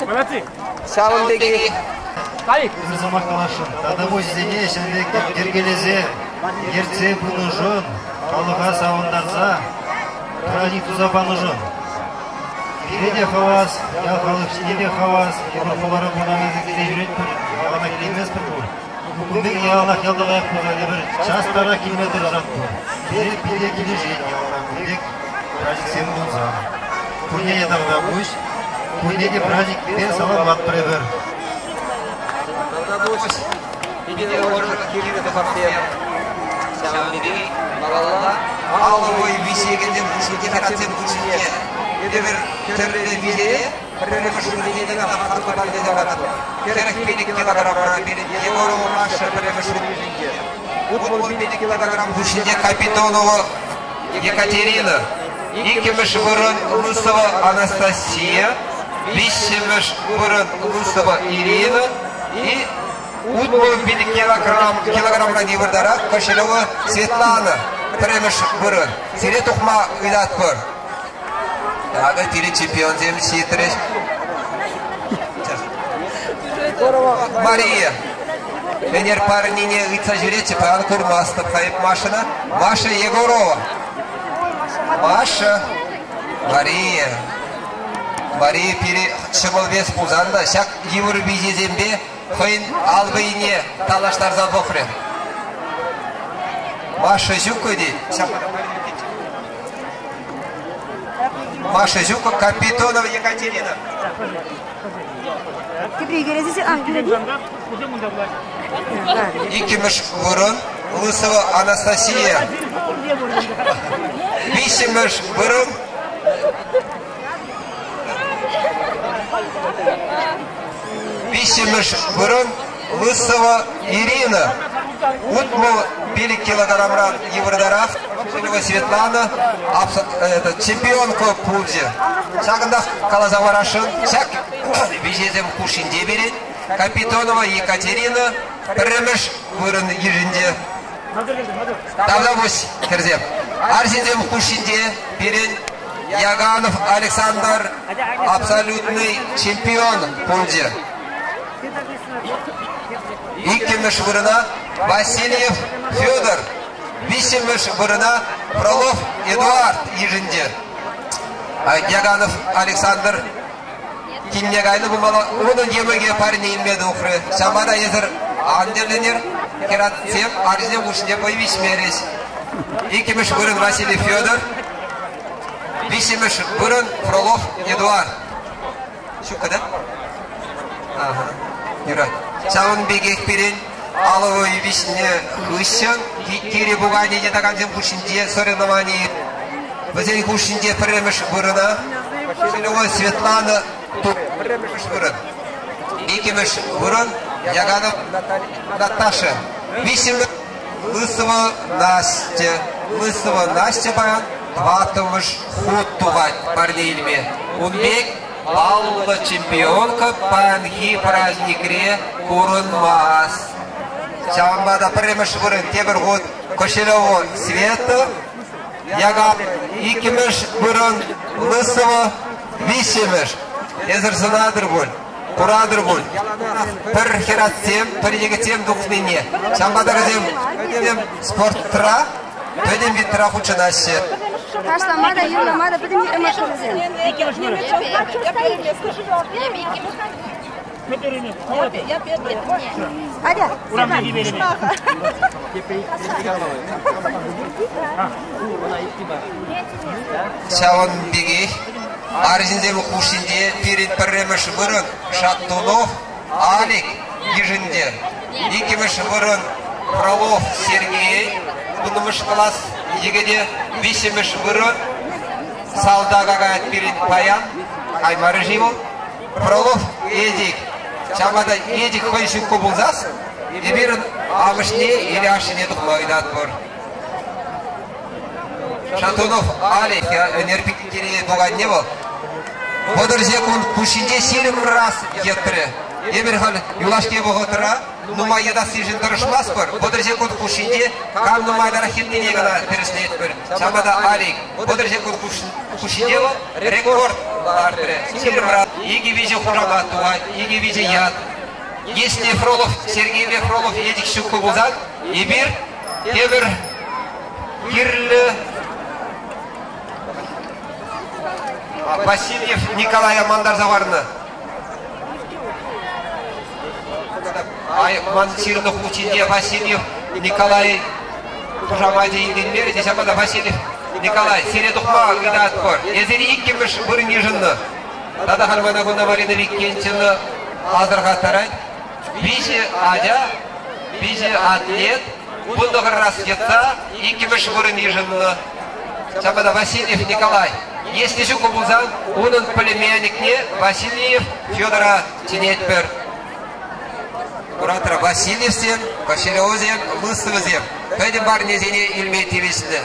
Speaker 4: Молодцы!
Speaker 11: Ҫавӑн пекех
Speaker 12: Ырӑ сӑмах каласшӑн. Тата пуҫӗсене ҫав пек йӗркелесе ертсе пынӑшӑн, халӑха савӑнтарса праҫник туса панӑшӑн. Пире те хавас, ял халӑх ҫине те хавас, эпир хулара пурӑнакансем килсе ҫӳретпӗр, яланах килместпӗр пуль. Кун пек яланах ялта лайӑх пулсан эпир час-тарах килме тӑрӑшатпӑр. Пире питӗ килӗшет ялта кун пек праҫниксем пулсан. Пурне те тавтапуҫ, пурне те праҫникпе саламлатпӑр эпир.
Speaker 11: Тавтапуҫ. Питӗ ӑшӑ кирлӗ сӑмахсем. Ҫавӑн пекех малалла
Speaker 16: 50 вӑй виҫекенсем хушшинче хӗрарӑмсем хушшинче эпир тӗрлӗ виҫере пӗрремӗш вырӑнсене кӑна хаклӑ тесе ларатпӑр. 45 килограммра пирӗн Егорова Маша пӗрремӗш вырӑн йышӑнчӗ. 65 килограмм хушшинче Капитонова Екатерина, иккӗмӗш вырӑн Лысова Анастасия, виҫҫӗмӗш вырӑн Лысова Ирина и 65 килограммран йывӑртарах Кошелева Светлана пӗрремӗш вырӑн. Сире тухма ыйтатпӑр. Акӑ пирӗн чемпионсем ҫитрӗҫ. Мария. Ӗнер парнине ыйтса ҫӳретчӗ, паян курмастӑп хайп Машӑна. Маша Егорова. Маша. Мария. Мария пире ҫӑмӑл вес пулсан та ҫак йывӑр виҫесемпе хӑйӗн ал вӑйне танлаштарса пӑхрӗ. Маша ҫук-и тет. Маша ҫук, Капитонова Екатерина. Иккӗмӗш вырӑн Лысова Анастасия. Виҫҫӗмӗш вырӑн Виҫҫӗмӗш вырӑн Лысова Ирина. 65 килограммран йывӑртарах Светлана чемпионка пулчӗ. Ҫакӑнтах каласа парасшӑн, ҫак виҫесем хушшинче пирӗн Капитонова Екатерина пӗрремӗш вырӑн йышӑнчӗ. Тавтапуҫ, хӗрсем. Арҫынсем хушшинче пирӗн Яганов Александр абсолютный чемпион пулчӗ. Иккӗмӗш вырӑна Васильев Федор, виҫҫӗмӗш вырӑна Фролов Эдуард йышӑнчӗ. Яганов Александр килне кайнӑ пулмалла, унӑн йӑмӑкӗ парне илме тухрӗ. Ҫавӑнпа та эсӗр ан тӗлӗнӗр, хӗратсем арҫынсем хушшинче вӑй виҫмерӗҫ. Иккӗмӗш вырӑн Василий Федор, виҫҫӗмӗш вырӑн Фролов Эдуард. Ҫуккӑ та? Ага, юрать. Ҫавӑн пекех пирӗн алӑ виҫнӗ хыҫҫӑн кире пуканӗ йӑтакансем хушшинче соревновани вӗсен хушшинче пӗрремӗш вырӑна Шелева Светлана пӗрремӗш вырӑн, иккӗмӗш вырӑн Яганов Наташа, виҫҫӗмӗш Лысова Настя. Лысова Настя паян тӑваттӑмӗш хут тухать парне илме. Ун пек паллӑ чемпионка паянхи праздникре курӑнмасть. Ҫавӑнпа та пӗрремӗш вырӑн тепӗр хут Кошелева Света, Яга иккӗмӗш вырӑн Лысова виҫҫӗмӗш. Эсӗр сӑнатӑр пуль, куратӑр пуль, пӗр хӗратсем, пӗр йӗкӗтсем тухнине. Ҫавӑнпа та вӗсем спортра пӗтӗм витра хутшӑнаҫҫӗ.
Speaker 19: Ташлама та, юрлама та пӗтӗм ӑмӑртусем. Атя,
Speaker 16: Ҫавӑн пекех арҫынсем хушшинче пирӗн пӗрремӗш вырӑн Шатунов Алик йышӑнчӗ. Иккӗмӗш вырӑн Фролов Сергей, вуннӑмӗш класс йӗкӗтӗ. Виҫҫӗмӗш вырӑн салтака каять пирӗн паян. Каймарӗ-ши вӑл? Фролов Эдик. Ҫавӑнпа та Эдик хӑй ҫуккӑ пулсассӑн эпир амӑшне или ашшӗне тухма ыйтатпӑр. Шатунов Алик ӗнер пиккере пуканне вӑл 30 секунд хушшинче 20 раз йӑтрӗ. Эпир халь юлашки вӑхӑтра нумай йӑтассишӗн тӑрӑшмастпӑр. 30 секунд хушшинче кам нумайтарах йӑтнине кӑна тӗрӗслетпӗр. Ҫавӑнпа та Алик 30 секунд хушшинче вӑл рекорд лартрӗ. 20 раз икӗ-виҫӗ хушамат тухать, икӗ-виҫӗ ят. Если Фролов, Сергей Фролов Эдик ҫуккӑ пулсан, эпир тепӗр кирлӗ Васильев Николая мантарса хӑварнӑ. Ман ҫырнӑ хут ҫинче Васильев Николай хушамачӗ илтӗнмерӗ те, ҫавӑнпа та Васильев Николай, сире тухма ыйтатпӑр. Эсир иккӗмӗш вырӑн йышӑннӑ. Тата халь мана кунта Марина Викентьевна асӑрхаттарать. Виҫӗ ача, виҫӗ атлет вунтӑхӑр раз йӑтса иккӗмӗш вырӑн йышӑннӑ. Ҫавӑнпа та Васильев Николай, если ҫуккӑ пулсан, унӑн племянникне Васильев Федора чӗнетпӗр. Куратора Васильевсем, Кошелевсем, Лысовсем пӗтӗм парнесене илме тивӗҫлӗ.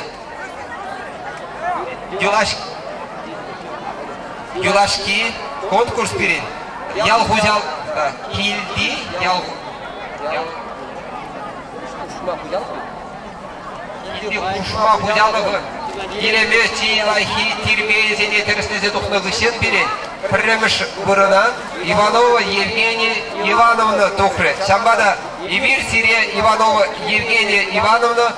Speaker 16: Юлашки конкурс пирӗн ял хуҫалӑх килти ял килти хушма хуҫалӑхӑн илеме чи лайӑххи тирпейӗсене тӗрӗслесе тухнӑ хыҫҫӑн пирӗн пӗрремӗш вырӑна Иванова Евгения Ивановна тухрӗ. Ҫавӑнпа та эпир сире Иванова Евгения Ивановна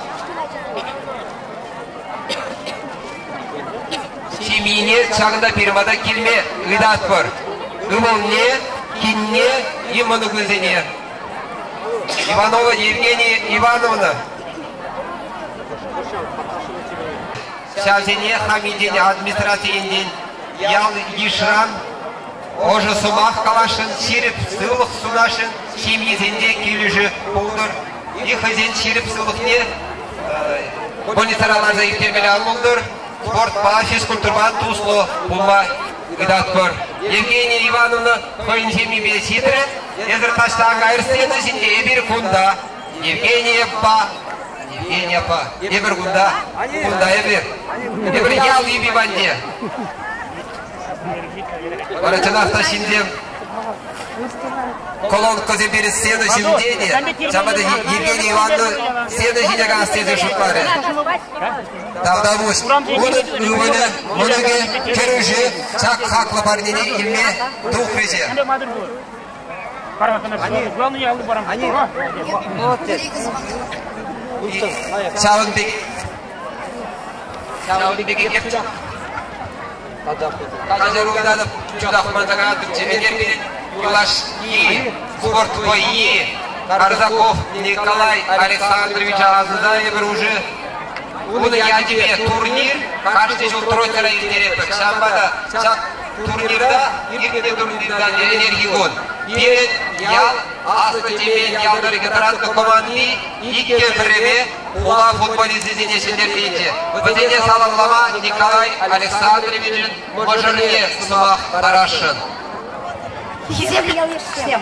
Speaker 16: Ҫемйине ҫакӑнта пирӗн пата килме ыйтатпӑр. Ывӑлне, кинне и мӑнукӗсене. Иванова Евгения Ивановна. Ҫавсене хам енчен, администраци енчен. ял-йышран ӑшӑ сӑмах каласшӑн, ҫирӗп сывлӑх сунасшӑн, ҫемйисенче килӗшӳ пултӑр. И хӑйсен ҫирӗп сывлӑхне больницӑра ларса ирттермелле ан пултӑр. Спортпа, физкультурӑпа туслӑ пулма ыйтатпӑр. Евгения Ивановна хӑйӗн ҫемйипе ҫитрӗ. Эсӗр таҫта кайӑр сцена ҫинче, эпир кунта. Евгенияпа, Евгенияпа, эпир кунта, кунта эпир. Эпир ял юпи патне. Вара чӑнах та ҫынсем колонкӑсем пирӗн сцена ҫинче те, ҫавӑнпа та Евгения Ивановна сцена ҫине каяс тесе шутларӗ. Тавтапуҫ. Унӑн ывӑлӗ, мӑнукӗ, кӗрӳшӗ ҫак хаклӑ парнене илме тухрӗҫ. Ҫавӑн пек ҫавӑн пекех Каҫару чутах манса каятӑпчӗ. Ӗнер пирӗн юлашки спорт вӑййи Карзаков Николай Александровича асӑнса эпир уже унӑн ячӗпе турнир кашни ҫул тройкӑра ирттеретпӗр. Ҫавӑнпа та ҫак турнирта, иртнӗ турнирта ӗнерхи кун пирӗн ял Аслӑ Чемен ял тӑрӑхӗ тӑратнӑ команди иккӗ пӗррепе хула футболисчӗсене ҫӗнтерсе илчӗ. Вӗсене саламлама Николай Александровичӑн мӑшӑрне сӑмах парасшӑн.
Speaker 10: Хисеплӗ ял-йышсем,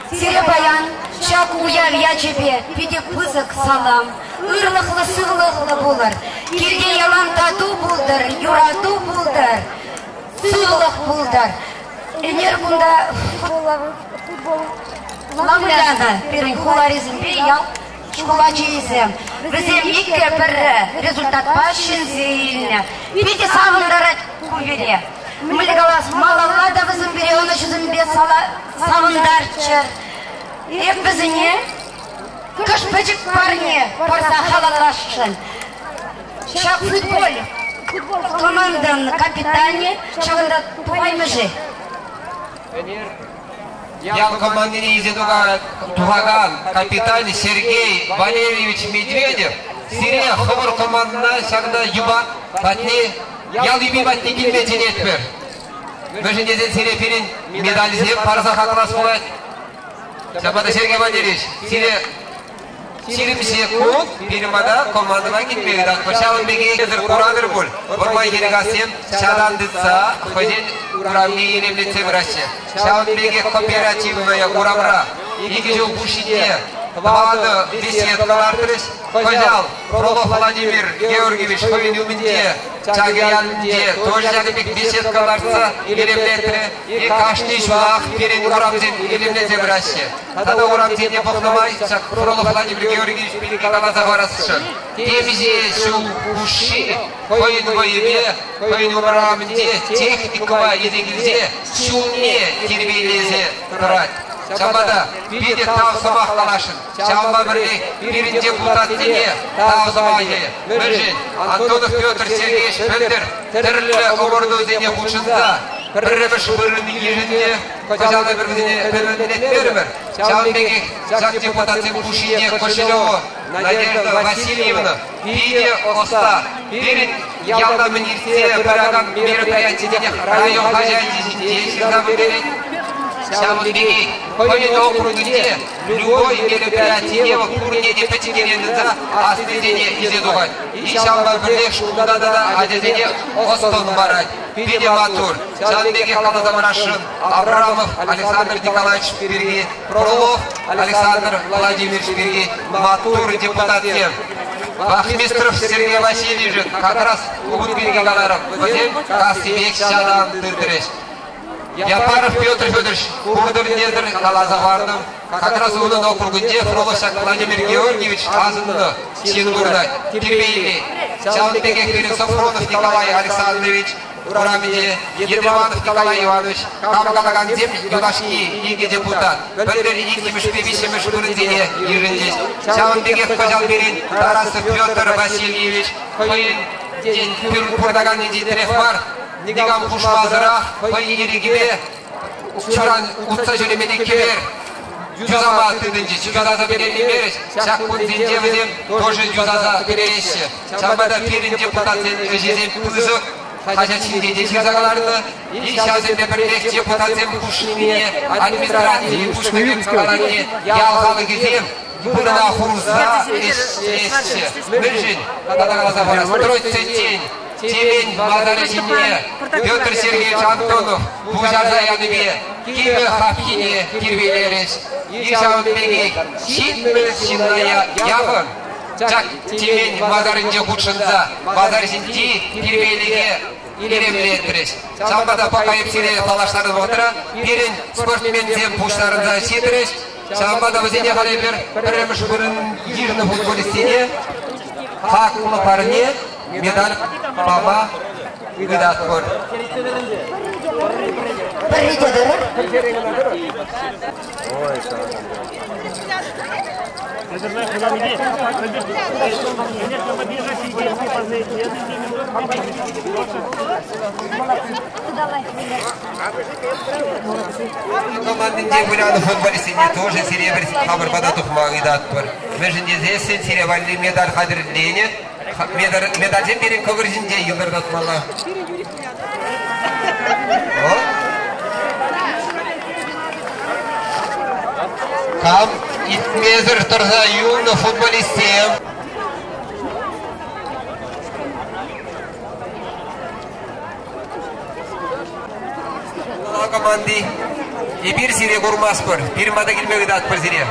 Speaker 10: сире паян ҫак уяв ячӗпе питӗ пысӑк салам, ырлӑхлӑ-сывлӑхлӑ пулӑр, килте ялан тату пултӑр, юрату пултӑр, сывлӑх пултӑр. Ӗнер кунта футболла вылянӑ пирӗн хуларисемпе ял шкул ачисем. Вӗсем иккӗ пӗрре результатпа ҫӗнсе илнӗ. Питӗ савӑнтарать ку пире. Мӗнле калас, малалла та вӗсем пире ӑнӑҫусемпе савӑнтарччӑр. Эп вӗсене кӑшт пӗчӗк парне парса халалласшӑн. Ҫак футбол командӑн капитанӗ ҫавӑнта тухаймӗ-ши?
Speaker 16: Ял командине илсе тухакан капитан Сергей Валерьевич Медведев сире хӑвӑр командӑна ҫакӑнта юпа патне, ял юпи патне килме чӗнетпӗр. Мӗншӗн тесен сире пирӗн медальсем парса хаклас пулать. Ҫапла та, Сергей Валерьевич, сире 20 секунд пирӗн пата командӑна килме ыйтатпӑр. Ҫавӑн пекех эсир куратӑр пуль, Вӑрман Хӗрикассем ҫатан тытса хӑйсен урамне илемлетсе пыраҫҫӗ. Ҫавӑн пекех кооперативная урамра икӗ ҫул хушшинче тӑватӑ беседка лартрӗҫ. Кӑҫал Фролов Владимир Георгиевич хӑйӗн умӗнче Чакӑ ялӗнче тоже ҫакӑн пек беседка лартса илемлетрӗ. И кашни ҫулах пирӗн урамсем илемленсе пыраҫҫӗ. Тата урамсене пӑхнӑ май ҫак Фролов Владимир Георгиевич пирки каласа парасшӑн. Темиҫе ҫул хушши хӑйӗн вӑйӗпе, хӑйӗн урамӗнче техникӑпа илсе килсе ҫулне тирпейлесе тӑрать. Ҫавӑнпа та питӗ тав сӑмах каласшӑн. Ҫавӑнпа пӗрлех пирӗн депутатсене тав сӑмахӗ. Мӗншӗн Антонов Петр Сергеевич пӗлтӗр тӗрлӗ ӑмӑртусене хутшӑнса пӗрремӗш вырӑн йышӑнчӗ. Кӑҫал эпир вӗсене пӗтӗмлеттерӗмӗр. Ҫавӑн пекех ҫак депутатсем хушшинче Кошелева Надежда Васильевна питӗ ӑста. Пирӗн ялта мӗн иртсе пыракан мероприятисене район хаҫачӗ ҫинче ҫырса пӗлтерет. Ҫавӑн пекех хӑйӗн округӗнче любой мероприятие вӑл пурне те пӗчӗккӗн тытса аслисене илсе тухать. И ҫавӑнпа пӗрлех шкулта тата ачасене ӑс-тӑн парать. Питӗ маттур. Ҫавӑн пекех каласа парасшӑн Абрамов Александр Николаевич пирки, Фролов Александр Владимирович пирки маттур депутатсем. Вахмистров Сергей Васильевич как раз ун пирки каларӑм. Вӗсем кассипех ҫатан тытрӗҫ. Япаров Петр Федорович куртӑр-нетӗр каласа хӑвартӑм. Как раз унӑн округӗнче Фролов ҫак Владимир Георгиевич асӑннӑ ҫын выртать, тирпейлет. Ҫавӑн пекех пирӗн Софронов Николай Александрович урамӗнче Едриванов Николай Иванович кам калакансем юлашки икӗ депутат пӗлтӗр иккӗмӗшпе виҫҫӗмӗш вырӑнсене йышӑнчӗҫ. Ҫавӑн пекех кӑҫал пирӗн Тарасов Петр Васильевич хӑйӗн пурӑнаканнинчен мар, никам хушмасӑрах хӑй ирӗкӗпе ҫуран утса ҫӳремелли кӗпер юсама тытӑнчӗҫ. Юсаса пӗтереймерӗҫ. Ҫак кунсенче вӗсем тоже юсаса пӗтереҫҫӗ. Ҫавӑнпа та пирӗн депутатсен ӗҫӗсем пысӑк. Хаҫат ҫинче те ҫырса кӑларнӑ. И ҫавсемпе пӗрлех депутатсем хушшине администраци пуҫлӑхӗн каланине ял халӑхӗсем вырӑна хурса ӗҫлеҫҫӗ. Мӗншӗн тата каласа парас? Стройценчен Темен масарӗ ҫине Петр Сергеевич Антонов пуҫарса янипе кивӗ хапхине тирпейлерӗҫ. И ҫавӑн пекех 70 ҫынна яхӑн ҫак Темен масарӗнче хутшӑнса масар ҫинчи тирпейлӗхе илемлетрӗҫ. Ҫавӑнпа та пока эп сире паллаштарнӑ вӑхӑтра пирӗн спортсменсем пуҫтарӑнса ҫитрӗҫ. Ҫавӑнпа та вӗсене халь эпир пӗрремӗш вырӑн йышӑннӑ футболистсене хаклӑ парне, медаль пама ыйтатпӑр.
Speaker 13: Пӗрре те тӑрӑр.
Speaker 16: Командинче вылянӑ футболистсене тоже сире хамӑр пата тухма ыйтатпӑр. Мӗншӗн тесессӗн сире валли медаль хатӗрленӗ. Медальсем пирӗн кӑкӑр ҫинче йӑлтӑртатмалла. Кам илтмесӗр тӑрса юлнӑ футболистсем. Хула команди, эпир сире курмастпӑр, пирӗн пата килме ыйтатпӑр сире.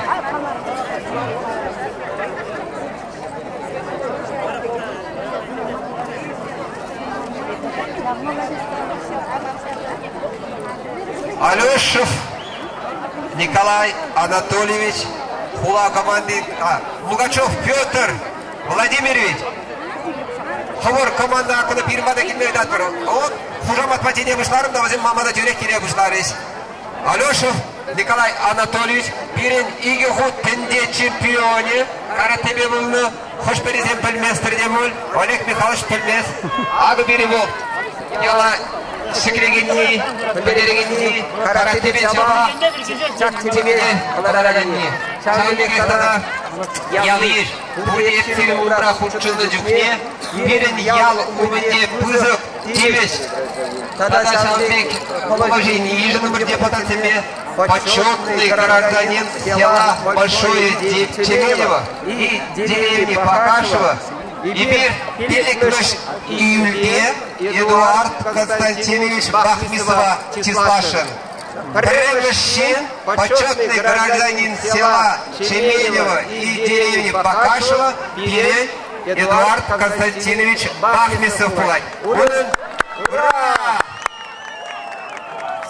Speaker 16: Алешев Николай Анатольевич, хула команди, Лугачев Петр Владимирович, хӑвӑр команда кӑна пирӗн пата килме ыйтатпӑр. Вот хушаматпа тене пуҫларӑм та вӗсем мама та тӳрех киле пуҫларӗҫ. Алешев Николай Анатольевич пирӗн икӗ хут тӗнче чемпионӗ каратепе пулнӑ. Хӑш-пӗрисем пӗлместӗр те пуль, Олег Михайлович пӗлмест. Акӑ пирӗн вӑл яла ҫӗклекенни, пӗтерекенни, каратепе чапа чак-чеме кӑлараканни. Ҫавӑн пекех тата ял-йыш пурте сирӗн умра хутшӑннӑ чухне пирӗн ял умӗнче пысӑк тивӗҫ тата ҫавӑн пек положени йышӑнӑпӑр депутатсемпе почетный гражданин села Большое Чемеево и деревни Покашево Эпир пиллӗкмӗш июльте Эдуард Константинович Бахмисова чысласшӑн. Пӗрремӗш ҫын, почетный гражданин села Чемеево и деревни Покашево пирӗн Эдуард Константинович Бахмисов пулать. Унӑн ура!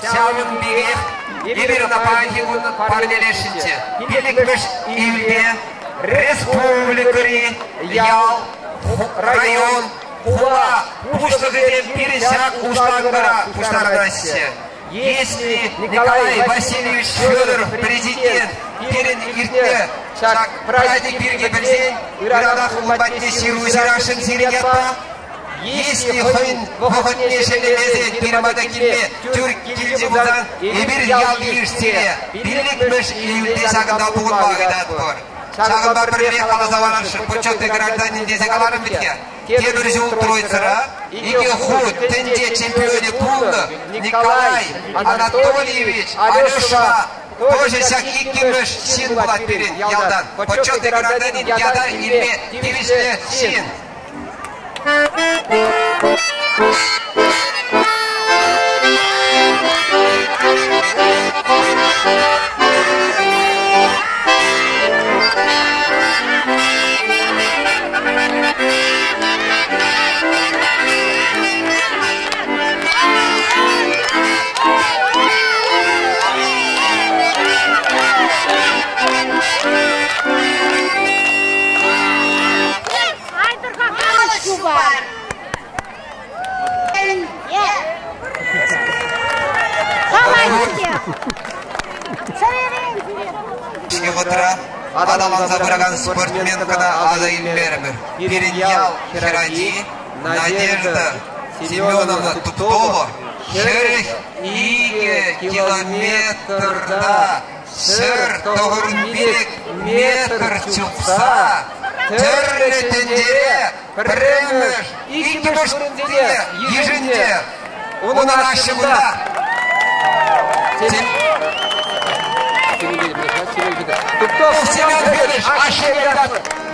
Speaker 16: Ҫавӑн пекех эпир ӑна паянхи кун парнелесшӗнччӗ. Пиллӗкмӗш июльте республикӑри ял, район, хула пуҫлӑхӗсем пирӗн ҫак уҫланкӑра пуҫтарӑнаҫҫӗ. Если Николай Васильевич Федоров президент пирӗн иртнӗ ҫак праздник пирки пӗлсен, ыранах ун патне ҫыру ҫырасшӑн сирӗн ятпа. Если хӑйӗн вӑхӑтне шеллемесен пирӗн пата килме тӳр килчӗ пулсан, эпир ял-йыш сире пиллӗкмӗш июльте ҫакӑнта пухӑнма ыйтатпӑр. Ҫакӑнпа пӗрлех каласа парасшӑн, почетный гражданин тесе каларӑм вӗт-ха. Тепӗр ҫул Троицӑра икӗ хут тӗнче чемпионӗ пулнӑ Николай Анатольевич Алешева тоже ҫак иккӗмӗш ҫын пулать пирӗн ялтан. Почетный гражданин ята илме тивӗҫлӗ ҫын. Вӑхӑтра аталанса пыракан спортсменкӑна аса илмерӗмӗр. Пирӗн ял хӗрачи Надежда Семеновна Туптова 42 километрта 195 метр чупса. Тӗрлӗ тӗнчере пӗрремӗш, иккӗмӗш вырӑнсене йышӑнчӗ. Унӑн ашшӗ кунта. Дубков Семен Федорович ашшӗ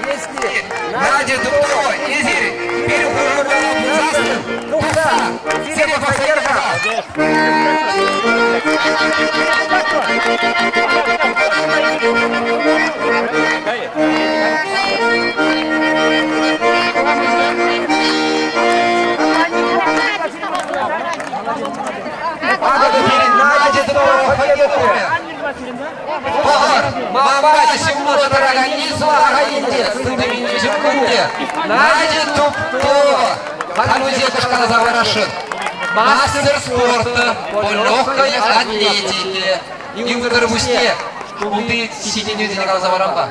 Speaker 16: Если Надя Дубкова, эсир пирӗн хушӑра пулсассӑн, тухса, сире пӑхса Акӑ пирӗн Надя Дубкова хӑй тухрӗ. Пӑхӑр, манпа ҫумра тӑраканни сулахай енче, сылтӑмминче ҫук Надя Дубкова халь кӑшкӑрса парасшӑн. Мастер спорта по легкой атлетике. Юнтӑр пуҫне шкулти ҫитӗнӳсене каласа парам-ха.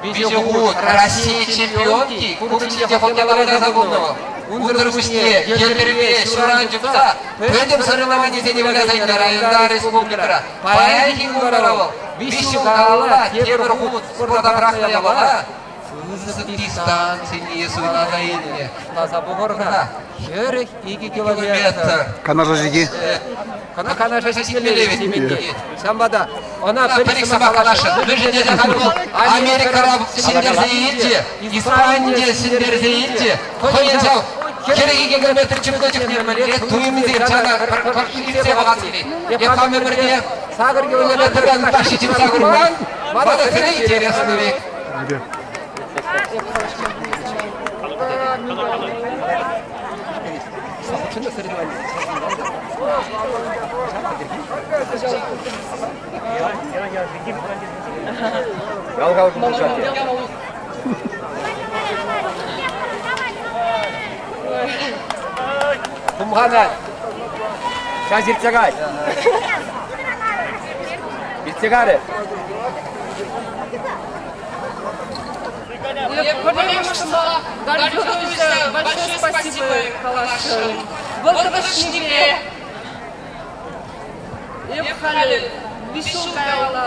Speaker 16: Виҫӗ хут Россия чемпионки кубокӗнче хоккейла выляса пулнӑ вӑл. Унсӑр пуҫне йӗлтӗрпе ҫуран чупса пӗтӗм соревнованисене выляса илнӗ районта, республикӑра. Паянхи кун вара вӑл виҫ ҫул каялла тепӗр хут спорта пӑрахнӑ япала пысӑк дистанцине суйласа илнӗ. Шутласа пӑхӑр-ха, 42 километр.
Speaker 18: Канаша ҫити.
Speaker 16: Канаша ҫитмелле вӗт. Ҫавӑнпа та ӑна пӗр сӑмах каласшӑн. Мӗншӗн тесен халь вӑл Америкӑра ҫӗнтерсе илчӗ, Испанире ҫӗнтерсе илчӗ. Хӑйӗн ҫав 42 километр чупнӑ чухне мӗнле туйӑмсем чана илсе пӑхас килет. Эп хам ӗмӗрте 8 километртан ытлашши чупса курман, мана сӗре интереслӗ пек.
Speaker 11: Хумханать. Ҫав иртсе кай. Иртсе карӗ.
Speaker 9: Горжусь, большое спасибо каласшӑн. Вӑл тӑрӑшнипе эп халӗ виҫ ҫул каялла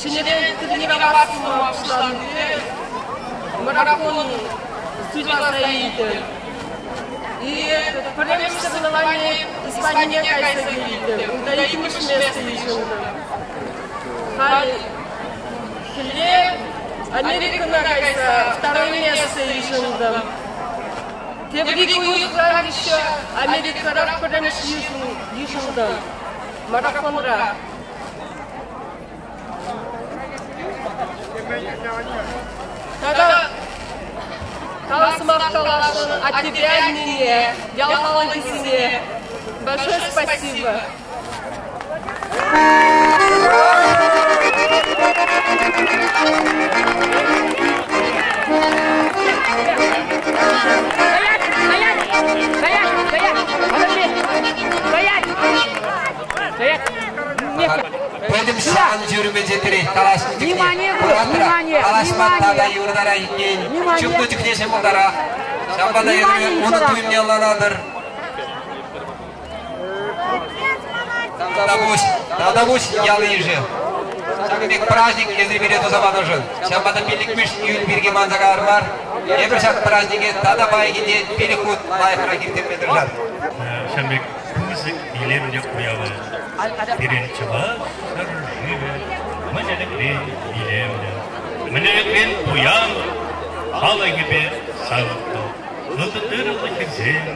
Speaker 9: ҫӗнӗрен тренироваться пуҫланипе марафон суйласа илтӗм. И пӗрремӗш соревнование Испанине кайса килтӗм. Унта иккӗмӗш место йышӑнтӑм. Халь Хӗлле Америкӑна кайса второе место йышӑнтӑм. Тепӗр ик уйӑхран еще Америкӑра пӗрремӗш йышӑнтӑм марафонра. Тата тав сӑмах каласшӑн аттепе аннене, ял халӑхӗсене. Большое спасибо.
Speaker 16: Пӗтӗм сан ҫурӑмӗнче тӗрет калаҫнӑ чухне. Внимание, Калаҫма тата юртара иккен. Чупнӑ чухне ҫӑмӑлтарах. Ҫавӑнпа та унӑн туйӑмне ӑнланатӑр. Тавтапуҫ, тавтапуҫ ял-йышӗ. Ҫакӑн пек праздник эсир пире туса панӑшӑн. Ҫавӑнпа та пиллӗкмӗш июль пирки манса калар мар. Эпир ҫак празднике тата паянхине пилӗк хут лайӑхрах ирттерме тӑрӑшар.
Speaker 4: Ҫавӑн пек пысӑк илемлӗ уява пирӗн чӑваш ҫӗршывӗ мӗн ӗлӗкрен илемлӗ, мӗн ӗлӗкрен пуян халӑхӗпе савӑклӑ. Ылтӑн-ырӑллӑ хирсем,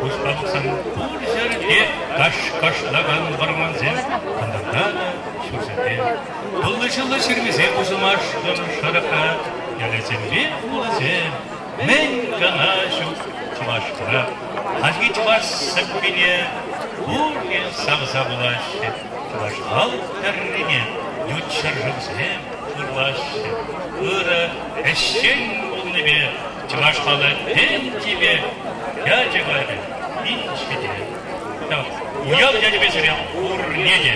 Speaker 4: куҫпа пӑхсан пур ҫӗрте каш-кашлакан вӑрмансем, кӑнтӑрта та ҫурҫӗрте. Туллӑ-ҫуллӑ ҫырмисем уҫӑлмашкӑн шӑрӑхра ялӗсемпе хуласем мӗн кӑна ҫук Чӑвашра. Хальхи чӑваш сӑввине пурте савса вулаҫҫӗ, чӑваш халӑх тӗррине ют ҫӗршывсем ырлаҫҫӗ. Ырӑ ӗҫчен пулнипе Чӑваш халӑх тӗнчипе ячӗ кайрӗ инҫете. Уяв ячӗпе сире пурне те!